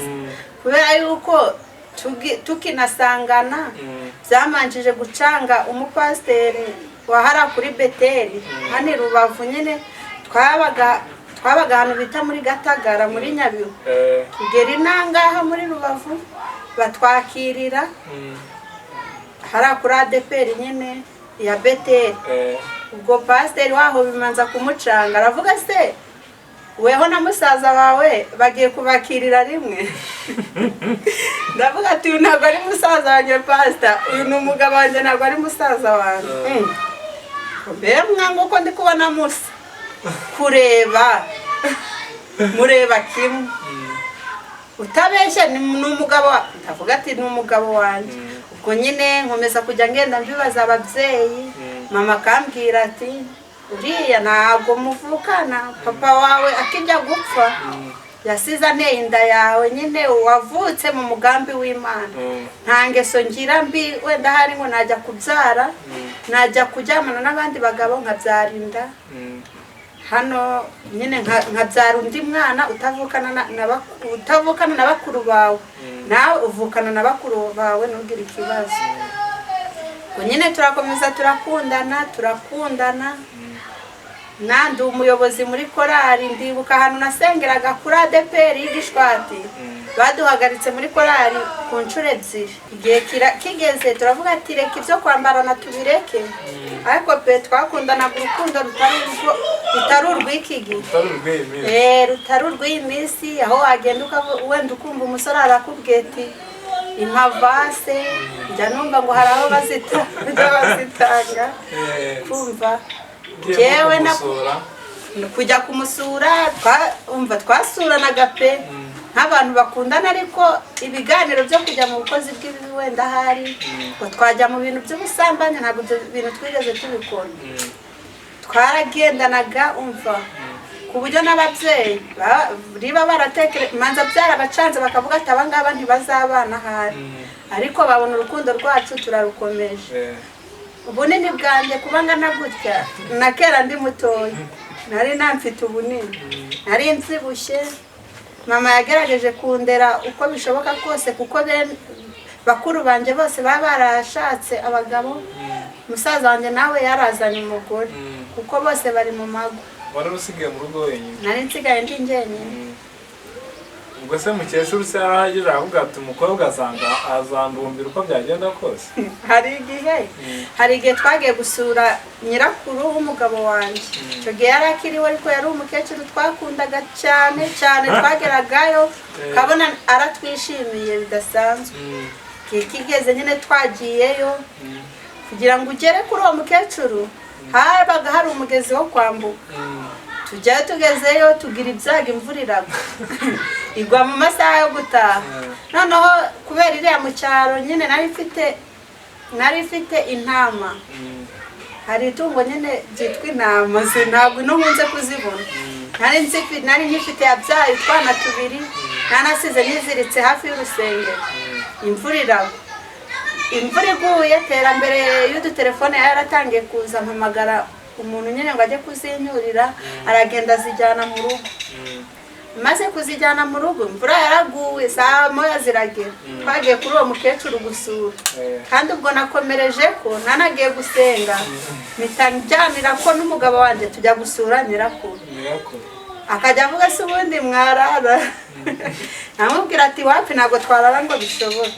S1: kubera yuko tukinasangana byamanjije gucanga umupasiteri wahara kuri Beteri hano i Rubavu nyine. Twabaga ahantu bita muri Gatagara muri Nyabihu. Tugera inangaha muri Rubavu, batwakirira hariya kuri ADEPR nyine ya Beteri. Ubwo pasiteri waho bimanza kumucanga, aravuga: "Se weho na musaza wawe bagiye kubakirira rimwe?" Ndavuga ati: "Uyu ntabwo ari musaza wanjye pasita, uyu ni umugabo wanjye, ntabwo ari musaza wanjye." Mbe mwanga uko ndi kubona musa kureba. Mureba kimwe, utabeshya ni umugabo ndavuga ati ni umugabo wanjye. Ubwo nyine nkomeza kujya ngenda mbibaza ababyeyi, mama akambwira ati uriya ntabwo muvukana, papa wawe akijya gupfa yasize anteye inda yawe, nyine wavutse mu mugambi w'Imana. Nta ngeso ngira mbi, wenda hari ngo najya kubyara, najya kuryamana n'abandi bagabo nkabyara inda hano nyine nkabyara undi mwana utavukana na bakuru bawe, nawe uvukana na bakuru bawe, ntugire ikibazo. Ubwo nyine turakomeza turakundana, turakundana. Nandi umuyobozi muri korali, ndibuka ahantu nasengeraga kuri ADEPR y'Igishwati, baduhagaritse muri korali ku nshuro ebyiri. Igihe kigeze turavuga ati reka ibyo kwambarana tubireke, ariko pe twakundanaga urukundo rutari urw'iki gihe.
S2: Rutari urw'iyi minsi.
S1: Rutari urw'iyi minsi, aho wagenda wenda ukumva umusore arakubwiye ati impavase, njya numva ngo hari aho bazitanga. Kumva
S2: Ugiye
S1: Jewe
S2: kumusura.
S1: Kujya kumusura, umva twasuranaga pe nk'abantu bakundana, ariko ibiganiro byo kujya mu bukozi bw'ibibi wenda ahari ngo twajya mu bintu by'ubusambanyi, ntabwo ibyo bintu twigeze tubikora. Twaragendanaga, umva, ku buryo n'ababyeyi riba baratekere manza byarabacanze, bakavuga ati aba ngaba ntibazabana ahari, ariko babona urukundo rwacu turarukomeje. Ubunini bwanjye kuba ngana gutya, na kera ndi mutoya nari namfite ubunini, nari mbyibushye. Mama yagerageje kundera uko bishoboka kose, kuko bakuru banjye bose baba barashatse abagabo, musaza wanjye nawe yarazanye umugore, kuko bose bari mu mago.
S2: Wari usigaye mu rugo wenyine?
S1: Nari nsigaye ndi njyenyine.
S2: Ubwo se mukecuru se yarahagije aravuga ati umukobwa azanga azandumbira uko byagenda kose?
S1: Hari igihe twagiye gusura nyirakuru w'umugabo wanjye. Icyo gihe yari akiriho, ariko yari umukecuru twakundaga cyane cyane. Twageragayo ukabona aratwishimiye bidasanzwe. Igihe kigeze nyine twagiyeyo, kugira ngo ugere kuri uwo mukecuru habaga hari umugezi wo kwambuka. Tujyayo, tugezeyo tugira ibyago, imvura iragwa, igwa mu masaha yo gutaha. Noneho kubera iriya mu cyaro nyine nari mfite intama, hari itungo nyine ryitwa intama, ntabwo ino nkunze kuzibona. Nari nyifite yabyaye utwana tubiri, nanasize niziritse hafi y'urusengero. Imvura iragwa, imvura iguye, terambere y'udutelefone yari yaratangiye kuza, mpamagara umuntu nyine ngo ajye kuzinyurira, aragenda azijyana mu rugo. Maze kuzijyana mu rugo, imvura yaraguye, saa moya ziragera, twagiye kuri uwo mukecuru gusura. Kandi ubwo nakomereje ko nanagiye gusenga, mpita njyanira ko n'umugabo wanjye tujya gusura nyirakuru.
S2: Nyirakuru.
S1: Akajya avuga se ubundi mwarara? Namubwira ati wapi, ntabwo twarara ngo bishoboke.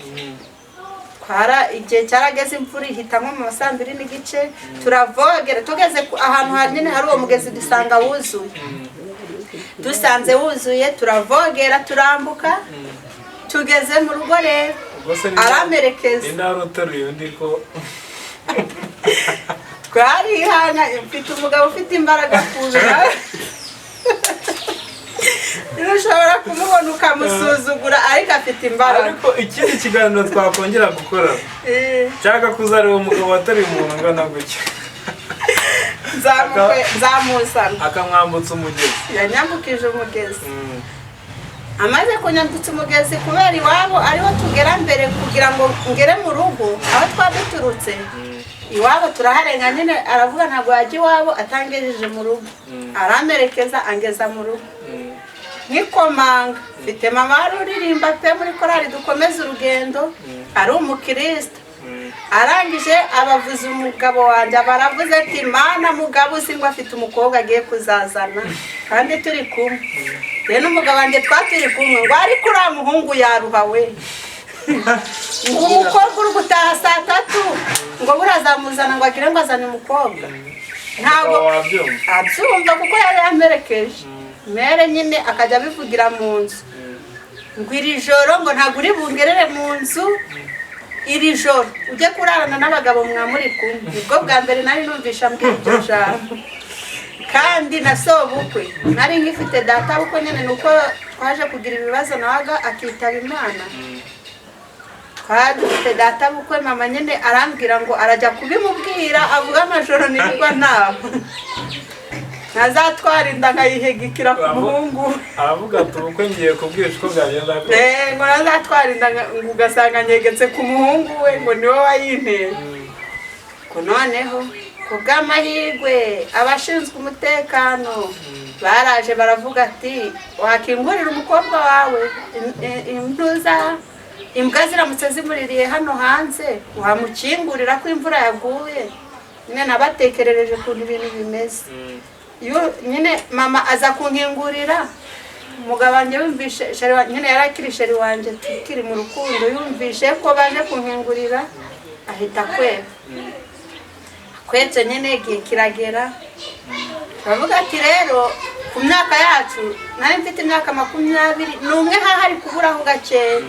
S1: Twara igihe cyarageze, imvura ihita nko mu ma 2:30, turavogera, tugeze ahantu hanini hari uwo mugezi dusanga wuzuye. Dusanze wuzuye turavogera, turambuka. Tugeze mu rugo rero
S2: Ubwo se
S1: aramperekeza.
S2: Ninde wari uteruye undi ko?
S1: Twarihana, mfite umugabo ufite imbaraga kubira, ushobora kumubona ukamusuzugura ariko afite imbaraga.
S2: Ariko ikindi kiganiro twakongera gukora, nshaka kuzareba umugabo wateruye umuntu ungana gutya.
S1: Nzamuzana.
S2: Akamwambutsa umugezi.
S1: Yanyambukije umugezi. Amaze kunyambutsa umugezi, kubera iwabo ariho tugera mbere kugira ngo ngere mu rugo aho twaba duturutse, iwabo turaharenga nyine, aravuga ntabwo yajya iwabo atangejeje mu rugo. Aramperekeza angeza mu rugo. Nkikomanga, mfite mama wari uririmba pe muri korali dukomeze urugendo, ari umukristo. Arangije abavuza umugabo wanjye, baravuze ati mana mugabo uzi ngo afite umukobwa agiye kuzazana kandi turi kumwe. Rero n'umugabo wanjye twaturi kumwe, ngo ariko uriya muhungu yaruha we, ngo umukobwa uri gutaha saa 3, ngo burazamuzana ngo agire ngo azane umukobwa, ntabwo
S2: Umugabo wabyumva.
S1: Abyumva kuko yari yamperekeje. Mere nyine akajya abivugira mu nzu ngo iri joro ngo ntabwo uri bungerere mu nzu, iri joro ujye kurarana n'abagabo mwamuri kumwe. Nibwo bwa mbere nari numvisha ambwira iryo jambo. Kandi na sobukwe nari ngifite data bukwe nyine, nuko twaje kugira ibibazo nawaga akitaba Imana. Twari dufite data bukwe, mama nyine arambwira ngo arajya kubimubwira, avuga amajoro nirirwa ntaho, ntazatwara inda nkayihegekera ku muhungu we.
S2: Aravuga ati ubukwe ngiye kubwica uko byagenda kose.
S1: Ngo ntazatwara inda ngo ugasanga nyegetse ku muhungu we, ngo niwe wayinteye. Ngo noneho ku bw'amahirwe abashinzwe umutekano baraje, baravuga ati wakingurira umukobwa wawe impuza, imbwa ziramutse zimuririye hano hanze wamukingurira ko imvura yaguye. Nyine nabatekerereje ukuntu ibintu bimeze. Nyine mama aza kunkingurira, umugabo wanjye yumvishe chéri nyine yari akiri chéri wanjye, tukiri mu rukundo, yumvishe ko baje kunkingurira ahita akweba. Akwetse nyine igihe kiragera, turavuga ati rero ku myaka yacu, nari mfite imyaka 21 hari kuburaho gakeya,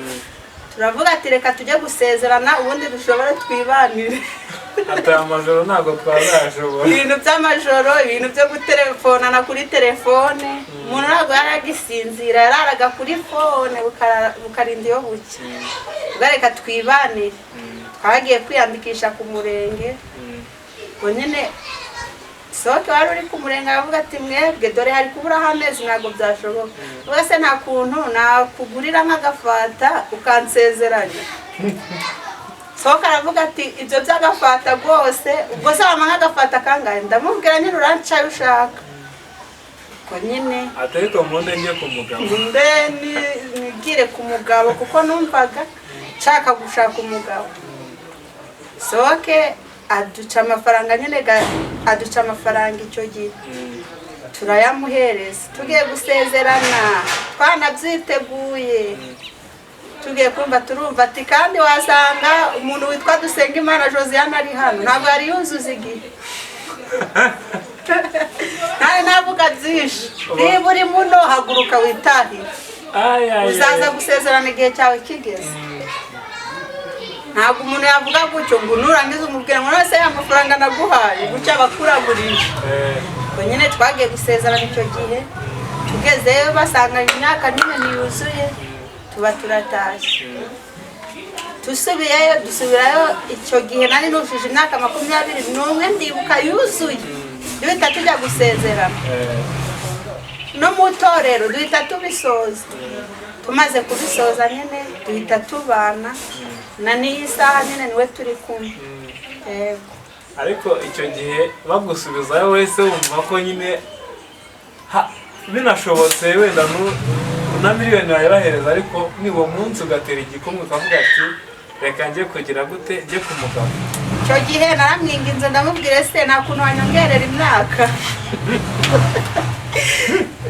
S1: turavuga ati reka tujye gusezerana ubundi dushobore twibanire.
S2: Ati aya majoro ntabwo twazayashobora.
S1: Ibintu by'amajoro, ibintu byo gutelefonana kuri telefone, umuntu ntabwo yari agisinzira, yararaga kuri phone bukarinda iyo bucya. Ubwo reka twibanire, twagiye kwiyandikisha ku murenge. Ubwo nyine soke wari uri ku murenge aravuga ati mwebwe dore hari kuburaho amezi, ntabwo byashoboka. Ubwo se nta kuntu nakugurira nk'agafata ukansezeranya? Soka aravuga ati ibyo by'agafata rwose, ubwo se wampa nk'agafata kangahe? Ndamubwira nyine urancaye ushaka, ubwo nyine
S2: Ati ariko mpunde njye ku mugabo.
S1: Mbe nigire ku mugabo, kuko numvaga nshaka gushaka umugabo. Soke aduca amafaranga nyine, aduca amafaranga icyo gihe, turayamuhereza, tugiye gusezerana twanabyiteguye. Tugiye kumva turumva ati kandi wasanga umuntu witwa Dusengimana Josiane ari hano, ntabwo yari yuzuza igihe. Ntawe navuga byinshi, niba uri muno haguruka witahire,
S2: Ay, ay,
S1: uzaza
S2: ay.
S1: gusezerana igihe cyawe kigeze. Ntabwo umuntu yavuga gutyo ngo nurangiza umubwira ngo none se ya mafaranga naguhaye, gutya abakuragurije. Ubwo nyine twagiye gusezerana icyo gihe, tugezeyo basanga imyaka nyine ntiyuzuye, tuba turatashye. Dusubiyeyo, dusubirayo icyo gihe nari nujuje imyaka 21, ndibuka yuzuye, duhita tujya gusezerana no mu itorero, duhita tubisoza. Tumaze kubisoza nyine duhita tubana, na n'iyi saha nyine niwe turi kumwe. Yego.
S2: Ariko icyo gihe bagusubizayo wese wumva ko nyine binashobotse wenda na miliyoni wayibahereza, ariko ni uwo munsi ugatera igikumwe ukavuga ati reka njye kugira gute, njye ku mugabo.
S1: Icyo gihe naramwinginze, ndamubwira ese nta kuntu wanyongerera imyaka,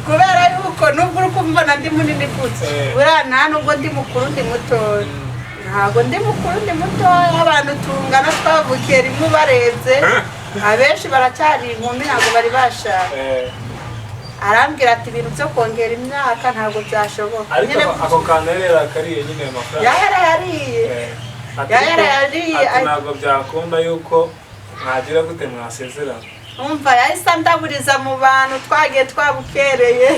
S1: kubera yuko nubwo uri kumbona ndi munini gutya, buriya nta nubwo ndi mukuru ndi mutoya, ntabwo ndi mukuru ndi mutoya. Abantu tungana twavukiye rimwe, ubarebye abenshi baracyari inkumi, ntabwo bari bashaka. Arambwira ati ibintu byo kongera imyaka ntabwo byashoboka.
S2: Ariko
S1: Nyine
S2: ako kantu yari yarakariye nyine ayo mafaranga.
S1: Yayarayariye.
S2: Ati
S1: Yayarayariye.
S2: ati ntabwo byakunda yuko mwagira gute, mwasezerana.
S1: Umva, yahise andaburiza mu bantu, twagiye twabukereye,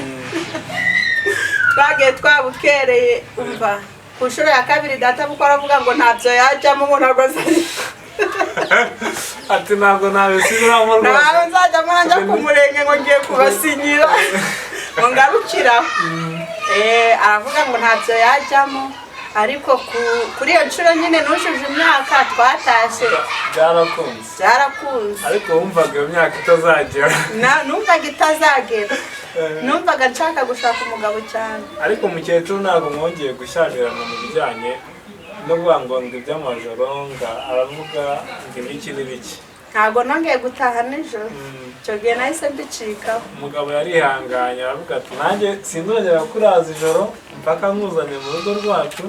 S1: twagiye twabukereye. Umva, ku nshuro ya kabiri data kuko aravuga ngo ntabyo yajyamo, ngo ntabwo azajya.
S2: Ati ntabwo nabisubiramo rwose.
S1: Ntabwo nzajyamo, najya ku murenge ngo ngiye kubasinyira ngo ngarukiraho. Aravuga ngo ntabyo yajyamo, ariko kuri iyo nshuro nyine nujuje imyaka twatashye.
S2: Byarakunze.
S1: Byarakunze.
S2: Ariko wumvaga iyo myaka itazagera.
S1: Numvaga itazagera, numvaga nshaka gushaka umugabo cyane.
S2: Ariko umukecuru ntabwo mwongeye gushyamirana mu bijyanye no kuvuga ngo iby'amajoro, ngo aravuga ngo ibiki n'ibiki?
S1: Ntabwo nongeye gutaha nijoro, icyo gihe nahise mbicikaho.
S2: Umugabo yarihanganye, aravuga ati nanjye sinzongera kuraza ijoro mpaka nkuzanye mu rugo rwacu,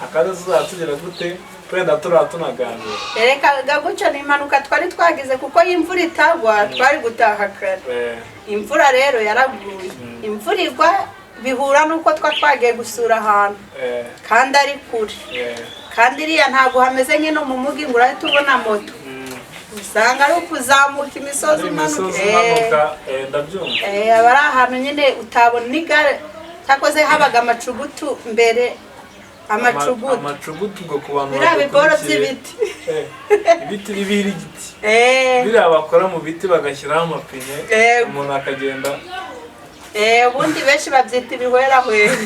S2: akaza tuzaba tugira gute, wenda turaba tunaganira.
S1: Erekaga gutyo ni impanuka twari twagize, kuko iyo imvura itagwa twari gutaha kare. Imvura rero yaraguye, imvura igwa bihura n'uko twagiye gusura ahantu kandi ari kure, kandi iriya ntabwo hameze nk'ino mu mugi ngo urahita ubona moto. Usanga ari ukuzamuka imisozi
S2: Ari
S1: umanuka.
S2: imisozi umanuka, ndabyumva.
S1: Aba ari ahantu nyine utabona igare, cyakoze habaga amacugutu mbere, amacugutu.
S2: Amacugutu ngo ku bantu
S1: Biriya biboro
S2: badakurikiye.
S1: by'ibiti.
S2: Ibiti bibirigiti. Biriya bakora mu biti bagashyiraho amapine, umuntu akagenda.
S1: Ubundi benshi babyita ibihwerahwera.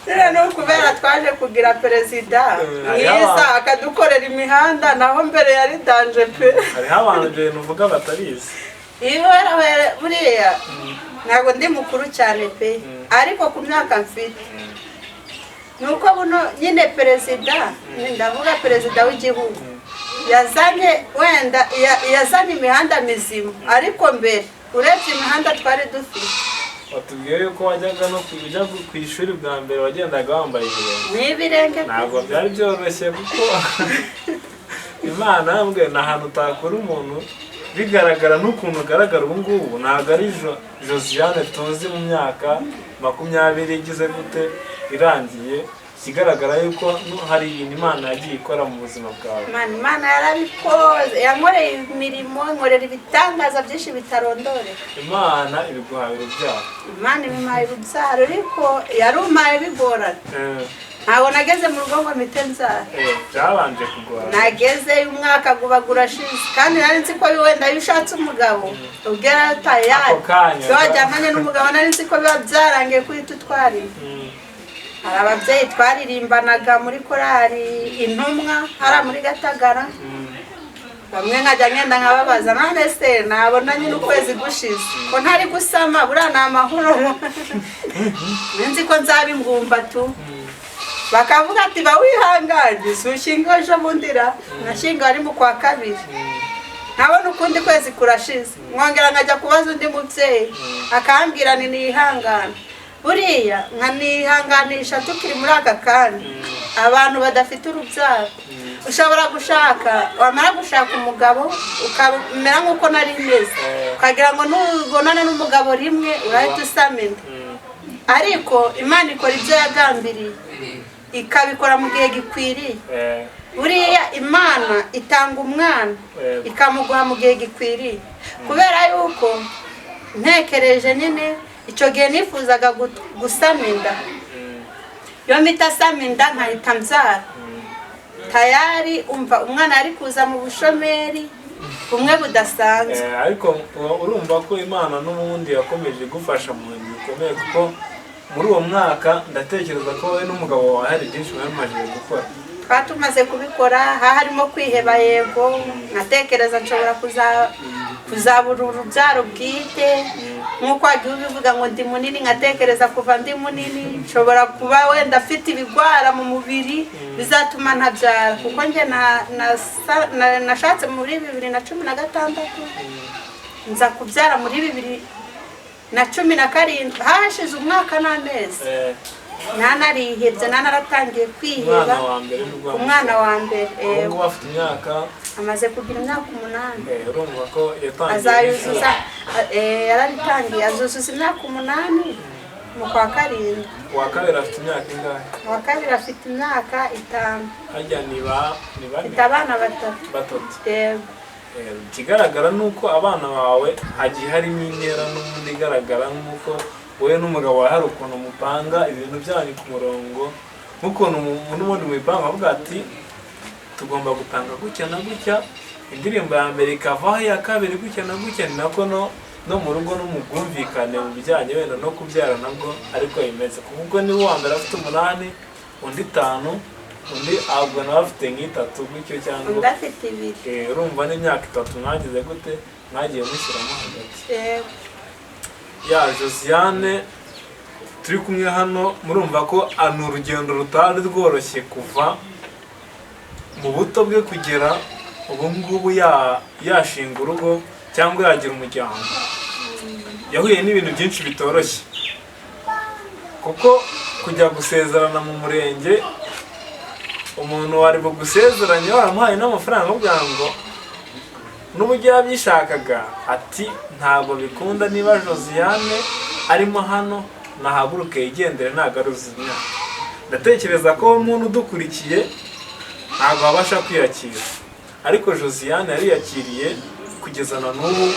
S1: Biriya ni ukubera twaje kugira perezida mwiza, akadukorera imihanda, naho mbere yari danger pe.
S2: Hariho abantu ibyo bintu uvuga batabizi.
S1: Ibihwerahwera buriya, ntabwo ndi mukuru cyane pe, ariko ku myaka mfite, ni uko buno nyine perezida, ndavuga perezida w'igihugu, yazanye wenda yazanye imihanda mizima, ariko mbere urebye imihanda twari dufite.
S2: Watubwiye yuko wajyaga no ujya ku ishuri bwa mbere wagendaga wambaye ibirenge.
S1: Ni ibirenge pe.
S2: Ntabwo byari byoroshye, kuko Imana yambwiye ni ahantu utakura umuntu bigaragara n'ukuntu ugaragara ubu ngubu. Ntabwo ari Josiane tuzi mu myaka 20 igize gute irangiye. Ikigaragara yuko hari ibintu Imana yagiye ikora mu buzima bwawe.
S1: Imana yarabikoze, yankoreye imirimo, inkorera ibitangaza byinshi bitarondoreka.
S2: Imana ibiguhaye urubyaro.
S1: Imana ibimpaye urubyaro, ariko yarumpaye bigorana. Ntabwo nageze mu rugo ngo mpite nzara.
S2: Byabanje kugorana.
S1: Nagezeyo umwaka guba urashize, kandi nari nzi ko wenda iyo ushatse umugabo ubwira tayari,
S2: Ako kanya.
S1: iyo wajyamanye n'umugabo, nari nzi ko biba byarangiye kuhita utwara inda. Hari ababyeyi twaririmbanaga muri korali Intumwa hariya muri Gatagara, bamwe nkajya ngenda nkababaza: "None se nabona nyine ukwezi gushize ko ntari gusama, buriya ni amahoro? Nzi ko nzaba ingumba tu." Bakavuga ati: "Ba wihanganye, si ushinga ejo bundi ra." Nashinga ari mu kwa kabiri, nkabona ukundi kwezi kurashize, nkongera nkajya kubaza undi mubyeyi, akambwira ni nihangane. Buriya nkanihanganisha tukiri muri aka kanya, abantu badafite urubyaro, ushobora gushaka, wamara gushaka umugabo ukamera nk'uko nari meze, ukagira ngo nubonane n'umugabo rimwe urahita usama inda. Ariko Imana ikora ibyo yagambiriye, ikabikora mu gihe gikwiriye. Buriya Imana itanga umwana, ikamuguha mu gihe gikwiriye, kubera yuko ntekereje nyine icyo gihe nifuzaga gusama inda, iyo mpita asama inda nkahita mbyara, tayari umva umwana yari kuza mu bushomeri bumwe budasanzwe.
S2: Ariko urumva ko Imana n'ubundi yakomeje igufasha mu bintu bikomeye, kuko muri uwo mwaka ndatekereza ko wowe n'umugabo wawe hari byinshi mwari mumaze gukora.
S1: Twari tumaze kubikora, harimo kwiheba, yego, nkatekereza nshobora kuzabura urubyaro bwite, nk'uko wagiye ubivuga ngo ndi munini, nkatekereza kuva ndi munini nshobora kuba wenda afite ibigwara mu mubiri bizatuma ntabyara, kuko njye nashatse muri 2016, nza kubyara muri 2017, hashize umwaka n'amezi. Nanarihebye, nanaratangiye kwiheba.
S2: Umwana wa mbere nibwo?
S1: Umwana wa mbere.
S2: Ubu ngubu afite imyaka?
S1: Amaze kugira imyaka 8.
S2: Urumva ko yatangiye.
S1: Azayuzuza, yararitangiye, azuzuza imyaka 8 mu kwa karindwi.
S2: Uwa kabiri afite imyaka ingahe?
S1: Uwa kabiri afite imyaka 5.
S2: Harya ni bane?
S1: Mfite abana batatu.
S2: Batatu.
S1: Yego.
S2: Ikigaragara ni uko abana bawe hagiye harimo intera n'ubundi igaragara, nk'uko wowe n'umugabo wawe hari ukuntu mupanga ibintu byanyu ku murongo, nk'ukuntu n'ubundi mubipanga, bavuga ati: "Tugomba gupanga gutya na gutya, indirimbo ya mbere ikavaho, iya kabiri gutya na gutya." Ni nako no mu rugo no mu bwumvikane mu bijyanye wenda no kubyara nabwo ariko bimeze, kuko ubwo niba uwa mbere afite 8, undi 5, undi ahubwo nawe afite nk'itatu gutyo cyangwa
S1: Undi afite 2.
S2: Urumva n'imyaka 3 mwagize gute, mwagiye mushyiramo hagati.
S1: Yego.
S2: Ya Josiane turi kumwe hano, murumva ko ni urugendo rutari rworoshye kuva mu buto bwe kugera ubu ngubu yashinga urugo cyangwa yagira umuryango. Yahuye n'ibintu byinshi bitoroshye, kuko kujya gusezerana mu murenge, umuntu wari bugusezeranye waramuhaye n'amafaranga, avuga ngo n'uburyo yabyishakaga, ati: "Ntabwo bikunda, niba Josiane arimo hano nahaguruke yigendere, ntabwo aruzuza imyaka." Ndatekereza ko umuntu udukurikiye ntabwo wabasha kwiyakira. Ariko Josiane yariyakiriye kugeza na n'ubu,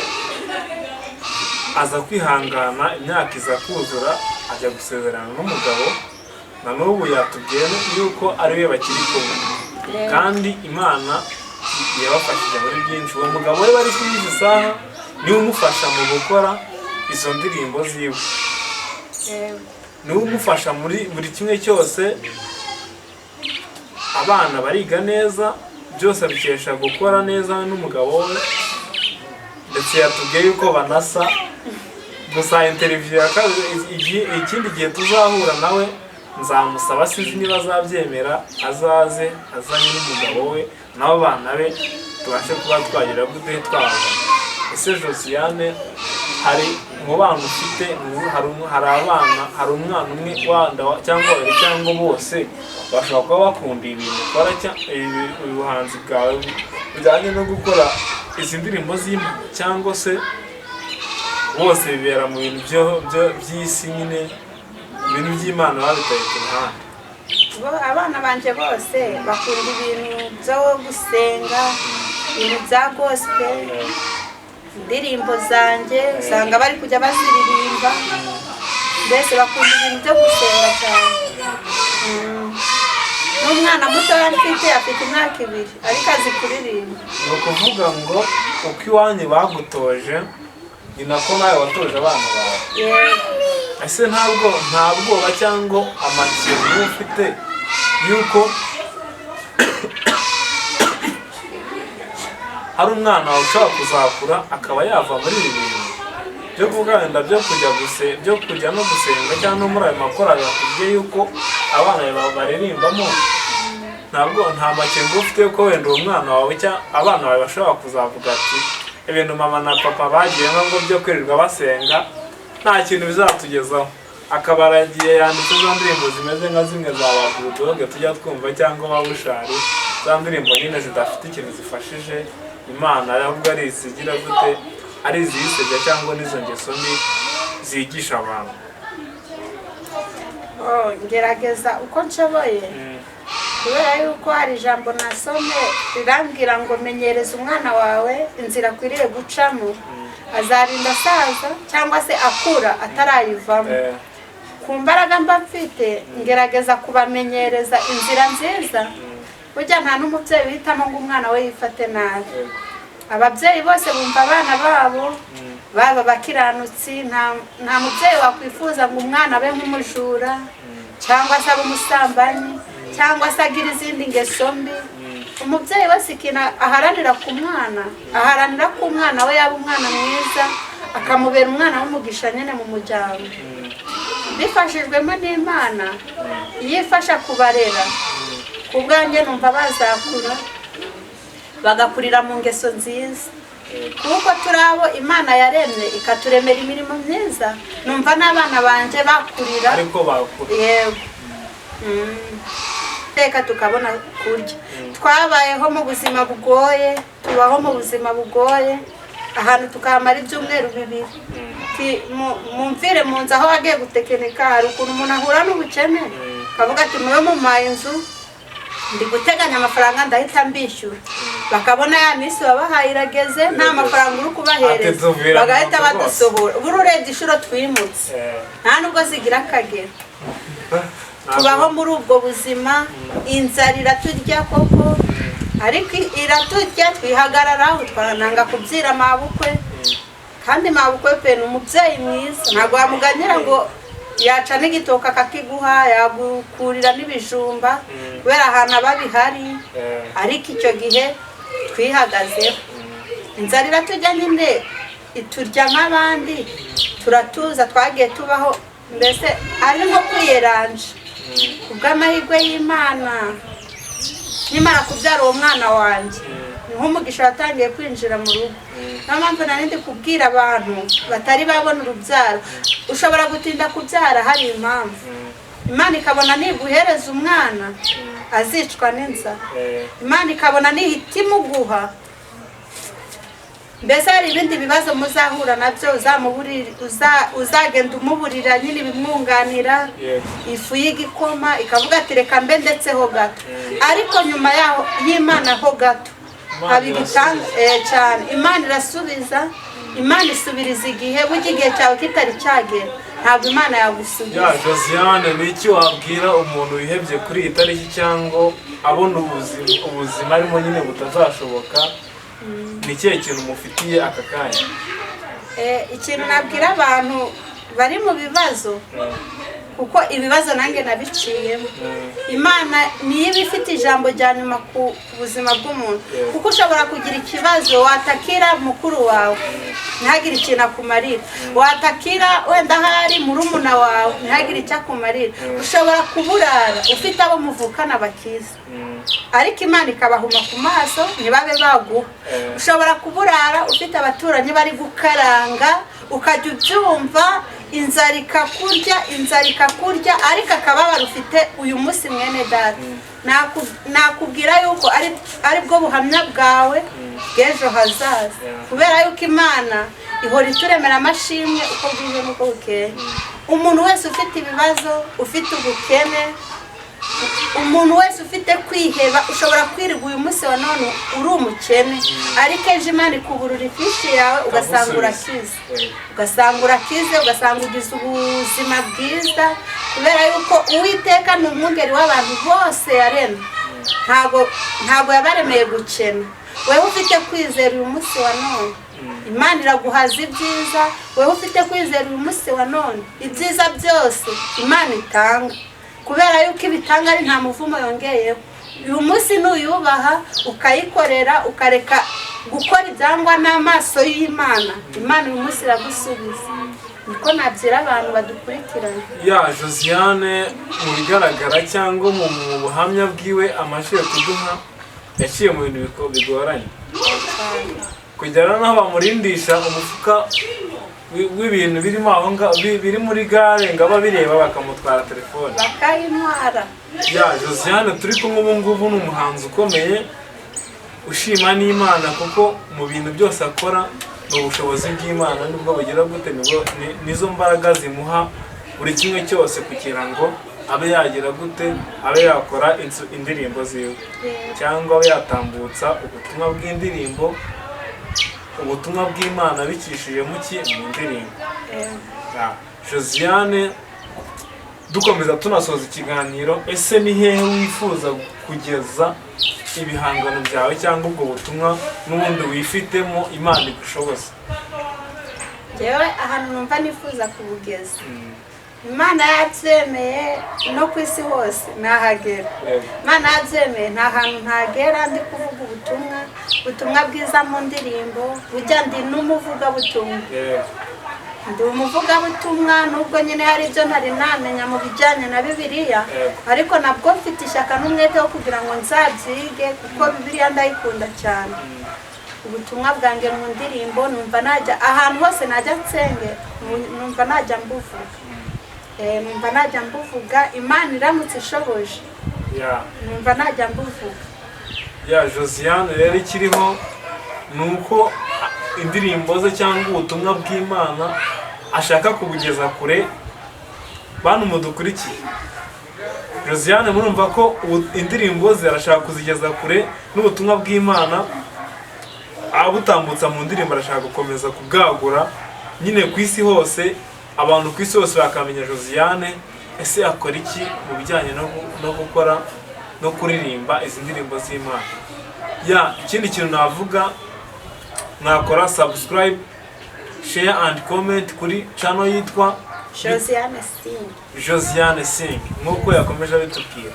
S2: aza kwihangana, imyaka iza kuzura, ajya gusezerana n'umugabo. Na n'ubu yatubwiye yuko ari we bakiri kumwe, kandi Imana yabafashije muri byinshi. Uwo mugabo we bari kuri izi saha niwe umufasha mu gukora izo ndirimbo ziwe, niwe umufasha muri buri kimwe cyose. Abana bariga neza, byose abikesha gukora neza n'umugabo we. Ndetse yatubwiye yuko banasa. Gusa interview ya kabiri, ikindi gihe tuzahura nawe, nzamusaba, sinzi niba azabyemera, azaze azanye n'umugabo we n'abo bana be, tubashe kuba twagira gute, twabona. Ese Josiane, hari mu bana ufite, hari abana, hari umwana umwe wanda cyangwa babiri cyangwa bose bashobora kuba bakunda ibintu ukora, ubuhanzi bwawe bujyanye no gukora izi ndirimbo z'Imana, cyangwa se bose bibera mu bintu by'isi nyine, ibintu by'Imana babitaye ku ruhande?
S1: Abana banjye bose bakunda ibintu byo gusenga, ibintu bya gospel. Indirimbo zanjye usanga bari kujya baziririmba, mbese bakunda ibintu byo gusenga cyane. N'umwana mutoya mfite afite imyaka 2, ariko azi kuririmba.
S2: Ni ukuvuga ngo uko iwanyu bagutoje ni nako nawe watoje abana bawe?
S1: Yego.
S2: Ese nta bwoba cyangwa amakenga uba ufite yuko hari umwana wawe ushobora kuzakura akaba yava muri ibi bintu byo kuvuga wenda byo kujya guse byo kujya no gusenga, cyangwa no muri ayo makorali bakubwiye yuko abana bawe baririmbamo? Ntabwo nta makenga ufite ko wenda uwo mwana wawe cyangwa abana bawe bashobora kuzavuga ati: "Ibintu mama na papa bagiyemo ngo byo kwirirwa basenga nta kintu bizatugezaho," akaba aragiye yanditse za ndirimbo zimeze nka zimwe za ba Bulldog tujya twumva, cyangwa ba Bushali, za ndirimbo nyine zidafite ikintu zifashije Imana, ahubwo ari izigira gute, ari iziyisebya, cyangwa n'izo ngeso mbi zigisha abantu?
S1: Oh, ngerageza uko nshoboye, kubera yuko hari ijambo nasome rirambwira ngo: "Menyereza umwana wawe inzira akwiriye gucamo, azarinda asaza cyangwa se akura atarayivamo." Ku mbaraga mba mfite ngerageza kubamenyereza inzira nziza. Burya nta n'umubyeyi uhitamo ngo umwana we yifate nabi. Ababyeyi bose bumva abana babo baba abakiranutsi. Nta mubyeyi wakwifuza ngo umwana abe nk'umujura, cyangwa se abe umusambanyi, cyangwa se agire izindi ngeso mbi. Umubyeyi wese ikintu aharanira ku mwana, aharanira ko umwana we yaba umwana mwiza, akamubera umwana w'umugisha nyine mu muryango. Bifashijwemo n'Imana, iyo ifasha kubarera, ku bwanjye numva bazakura bagakurira mu ngeso nziza, kuko turi abo Imana yaremye ikaturemera imirimo myiza. Numva n'abana banjye bakurira
S2: Ariko bakura.
S1: Yego. Teka tukabona kurya. Twabayeho mu buzima bugoye, tubaho mu buzima bugoye, ahantu tukahamara ibyumweru 2. Mumvire mu nzu aho wagiye gutekinika. Hari ukuntu umuntu ahura n'ubukene akavuga ati: "Mube mumpaye inzu, ndi guteganya amafaranga, ndahita mbishyura." Bakabona ya minsi wabahaye irageze, nta mafaranga uri kubahereza,
S2: Ati, "Tuvira mu
S1: bagahita
S2: nzu rwose."
S1: badusohora. Buri urebye inshuro twimutse, nta nubwo zigira akagero. Tubaho muri ubwo buzima, inzara iraturya koko, ariko iraturya twihagararaho, twananga kubyira mabukwe. Kandi mabukwe pe ni umubyeyi mwiza, ntabwo wamuganyira ngo yaca n'igitoka akakiguha, yagukurira n'ibijumba, kubera ahantu aba bihari. Ariko icyo gihe twihagazeho, inzara iraturya nyine, iturya nk'abandi, turatuza. Twagiye tubaho mbese ari nko kwiyeranja. Kubw'amahirwe y'Imana, nkimara kubyara uwo mwana wanjye, ni nk'umugisha watangiye kwinjira mu rugo. Niyo mpamvu nari ndi kubwira abantu batari babona urubyaro: ushobora gutinda kubyara hari impamvu. Imana ikabona niguhereza umwana azicwa n'inzara, Imana ikabona nihita imuguha, mbese hari ibindi bibazo muzahura nabyo, uzagenda umuburira nyine ibimwunganira, ifu y'igikoma, ikavuga ati: "Reka mbe ndetse ho gato." Ariko nyuma yaho y'Imana ho gato.
S2: Imana
S1: Haba cyane. Imana irasubiza, Imana isubiriza igihe. Burya igihe cyawe kitari cyagera, ntabwo Imana yagusubiza.
S2: Ya Josiane, ni iki wabwira umuntu wihebye kuri iyi tariki, cyangwa abona ubuzima arimo nyine butazashoboka? Ni ikihe kintu umufitiye aka kanya?
S1: Ikintu nabwira abantu bari mu bibazo, kuko ibibazo nanjye nabiciyemo, Imana niyo iba ifite ijambo rya nyuma ku buzima bw'umuntu, kuko ushobora kugira ikibazo, watakira mukuru wawe ntihagire ikintu akumarira, watakira wenda ahari murumuna wawe ntihagire icyo akumarira. Ushobora kuburara ufite abo muvukana bakiza, ariko Imana ikabahuma ku maso ntibabe baguha. Ushobora kuburara ufite abaturanyi bari gukaranga, ukajya ubyumva, inzara ikakurya, inzara ikakurya, ariko akababaro ufite uyu munsi, mwene data, nakubwira yuko ari bwo buhamya bwawe bw'ejo hazaza, kubera yuko Imana ihora ituremera amashimwe uko bwije n'uko bukeye. Umuntu wese ufite ibibazo, ufite ubukene, umuntu wese ufite kwiheba, ushobora kwirirwa uyu munsi wa none uri umukene, ariko ejo Imana ikuburura ifishi yawe, ugasanga urakize, ugasanga urakize, ugasanga ugize ubuzima bwiza, kubera yuko Uwiteka ni umwungeri w'abantu bose yaremye, ntabwo yabaremeye gukena. Wowe ufite kwizera uyu munsi wa none, Imana iraguhaza ibyiza. Wowe ufite kwizera uyu munsi wa none, ibyiza byose Imana itanga, kubera yuko ibitanga ari nta muvumo yongeyeho, uyu munsi nuyubaha, ukayikorera, ukareka gukora ibyangwa n'amaso y'Imana, Imana uyu munsi iragusubiza. Niko nabyira abantu badukurikirana.
S2: Ya Josiane, mu bigaragara cyangwa mu buhamya bwiwe amashije kuduha, yaciye mu bintu bigoranye, kugera n'aho bamurindisha umufuka w'ibintu birimo aho ngaho, biri muri gare, ngo abe abireba, bakamutwara telefone,
S1: bakayintwara.
S2: Ya Josiane turi kumwe ubu ngubu ni umuhanzi ukomeye ushima n'Imana, kuko mu bintu byose akora ni ubushobozi bw'Imana, nibwo bugira gute, nibwo nizo mbaraga zimuha buri kimwe cyose kugira ngo abe yagira gute, abe yakora indirimbo ziwe, cyangwa abe yatambutsa ubutumwa bw'indirimbo, ubutumwa bw'Imana bicishije mu ki? Mu ndirimbo. Ya, Josiane, dukomeza tunasoza ikiganiro, ese ni hehe wifuza kugeza ibihangano byawe cyangwa ubwo butumwa n'ubundi wifitemo Imana igushoboza?
S1: Njyewe ahantu numva nifuza kubugeza, Imana yabyemeye, no ku isi hose nahagera. Imana yabyemeye, nta hantu ntagera ndi kuvuga ubutumwa bwiza mu ndirimbo. Burya ndi n'umuvugabutumwa, ndi umuvugabutumwa, nubwo nyine hari ibyo ntari namenya mu bijyanye na Bibiliya, ariko nabwo mfite ishyaka n'umwete wo kugira ngo nzabyige, kuko Bibiliya ndayikunda cyane. Ubutumwa bwanjye mu ndirimbo, numva najya ahantu hose najya nsengera, numva najya mbuvuga. Numva najya mbuvuga, Imana iramutse ishoboje, numva najya mbuvuga.
S2: Ya Josiane rero, ikiriho ni uko indirimbo ze cyangwa ubutumwa bw'Imana ashaka kubugeza kure. Bantu mudukurikiye, Josiane murumva ko indirimbo ze arashaka kuzigeza kure, n'ubutumwa bw'Imana abutambutsa mu ndirimbo arashaka gukomeza kubwagura nyine ku isi hose, abantu ku isi hose bakamenya Josiane. Ese akora iki mu bijyanye no gukora no kuririmba izi ndirimbo z'Imana? Ya, ikindi kintu navuga, mwakora subscribe, share and comment kuri channel yitwa
S1: Josiane Sing.
S2: Josiane Sing, nk'uko yakomeje abitubwira.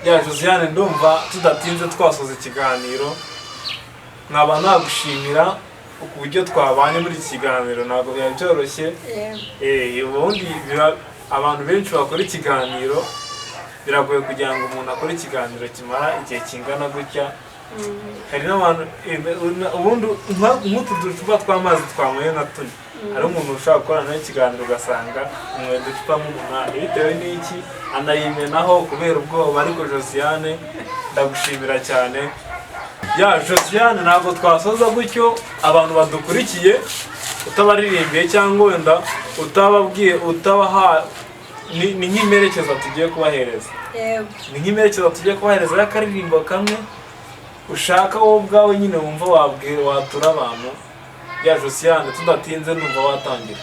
S2: Ya Josiane, ndumva tudatinze twasoza ikiganiro. Nkaba nagushimira ku buryo twabanye muri iki kiganiro, ntabwo byari byoroshye. Ubundi abantu benshi bakora ikiganiro, biragoye kugira ngo umuntu akore ikiganiro kimara igihe kingana gutya. Hari n'abantu ubundi nk'utu ducupa tw'amazi twanyweye nka tune, hari umuntu ushobora gukorana nawe ikiganiro ugasanga unyweye uducupa nk'umunani, bitewe n'iki, anayimenaho kubera ubwoba. Ariko Josiane, ndagushimira cyane. Ya Josiane, ntabwo twasoza gutyo abantu badukurikiye utabaririmbiye, cyangwa wenda utababwiye, utabaha ni nk'imperekeza tugiye kubahereza.
S1: Yego.
S2: Ni nk'imperekeza tugiye kubahereza y'akaririmbo kamwe. ushaka wowe ubwawe nyine wumva wabwira watura abantu. Ya Josiane, tudatinze, ndumva watangira.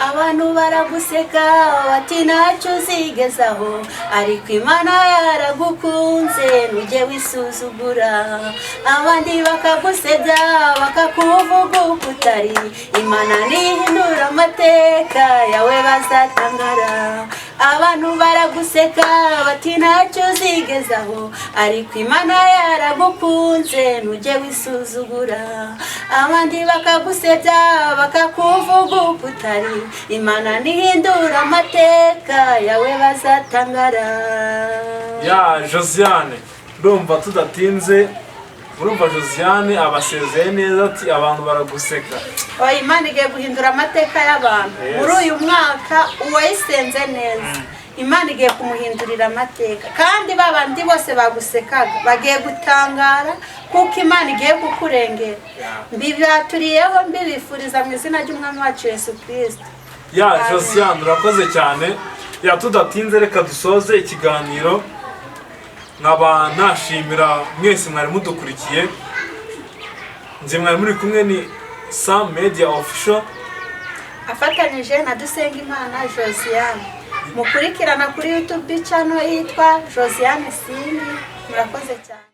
S1: Abantu baraguseka bati ntacyo uzigezaho, ariko Imana yaragukunze, ntujye wisuzugura. Abandi bakagusebya, bakakuvuga uko utari, Imana nihindura amateka yawe bazatangara. Abantu baraguseka bati ntacyo uzigezaho, ariko Imana yaragukunze, ntujye wisuzugura. Abandi bakagusebya, bakakuvuga uko utari, Imana nihindura amateka yawe bazatangara.
S2: Ya Josiane, ndumva tudatinze, urumva Josiane abasezeye neza, ati abantu baraguseka.
S1: Oya, Imana igiye guhindura amateka y'abantu. Muri uyu mwaka, uwayisenze neza, Imana igiye kumuhindurira amateka, kandi ba bandi bose bagusekaga bagiye gutangara, kuko Imana igiye kukurengera. Mbibaturiyeho, mbibifuriza mu izina ry'Umwami wacu Yesu Kirisito.
S2: Ya Josiane, urakoze cyane. Ya, tudatinze, reka dusoze ikiganiro. Nkaba nashimira mwese mwari mudukurikiye. Nze mwari muri kumwe ni Sam Media Official
S1: afatanyije na Dusengimana Josiane, mukurikirana kuri YouTube channel yitwa Josiane Simbi. Murakoze cyane.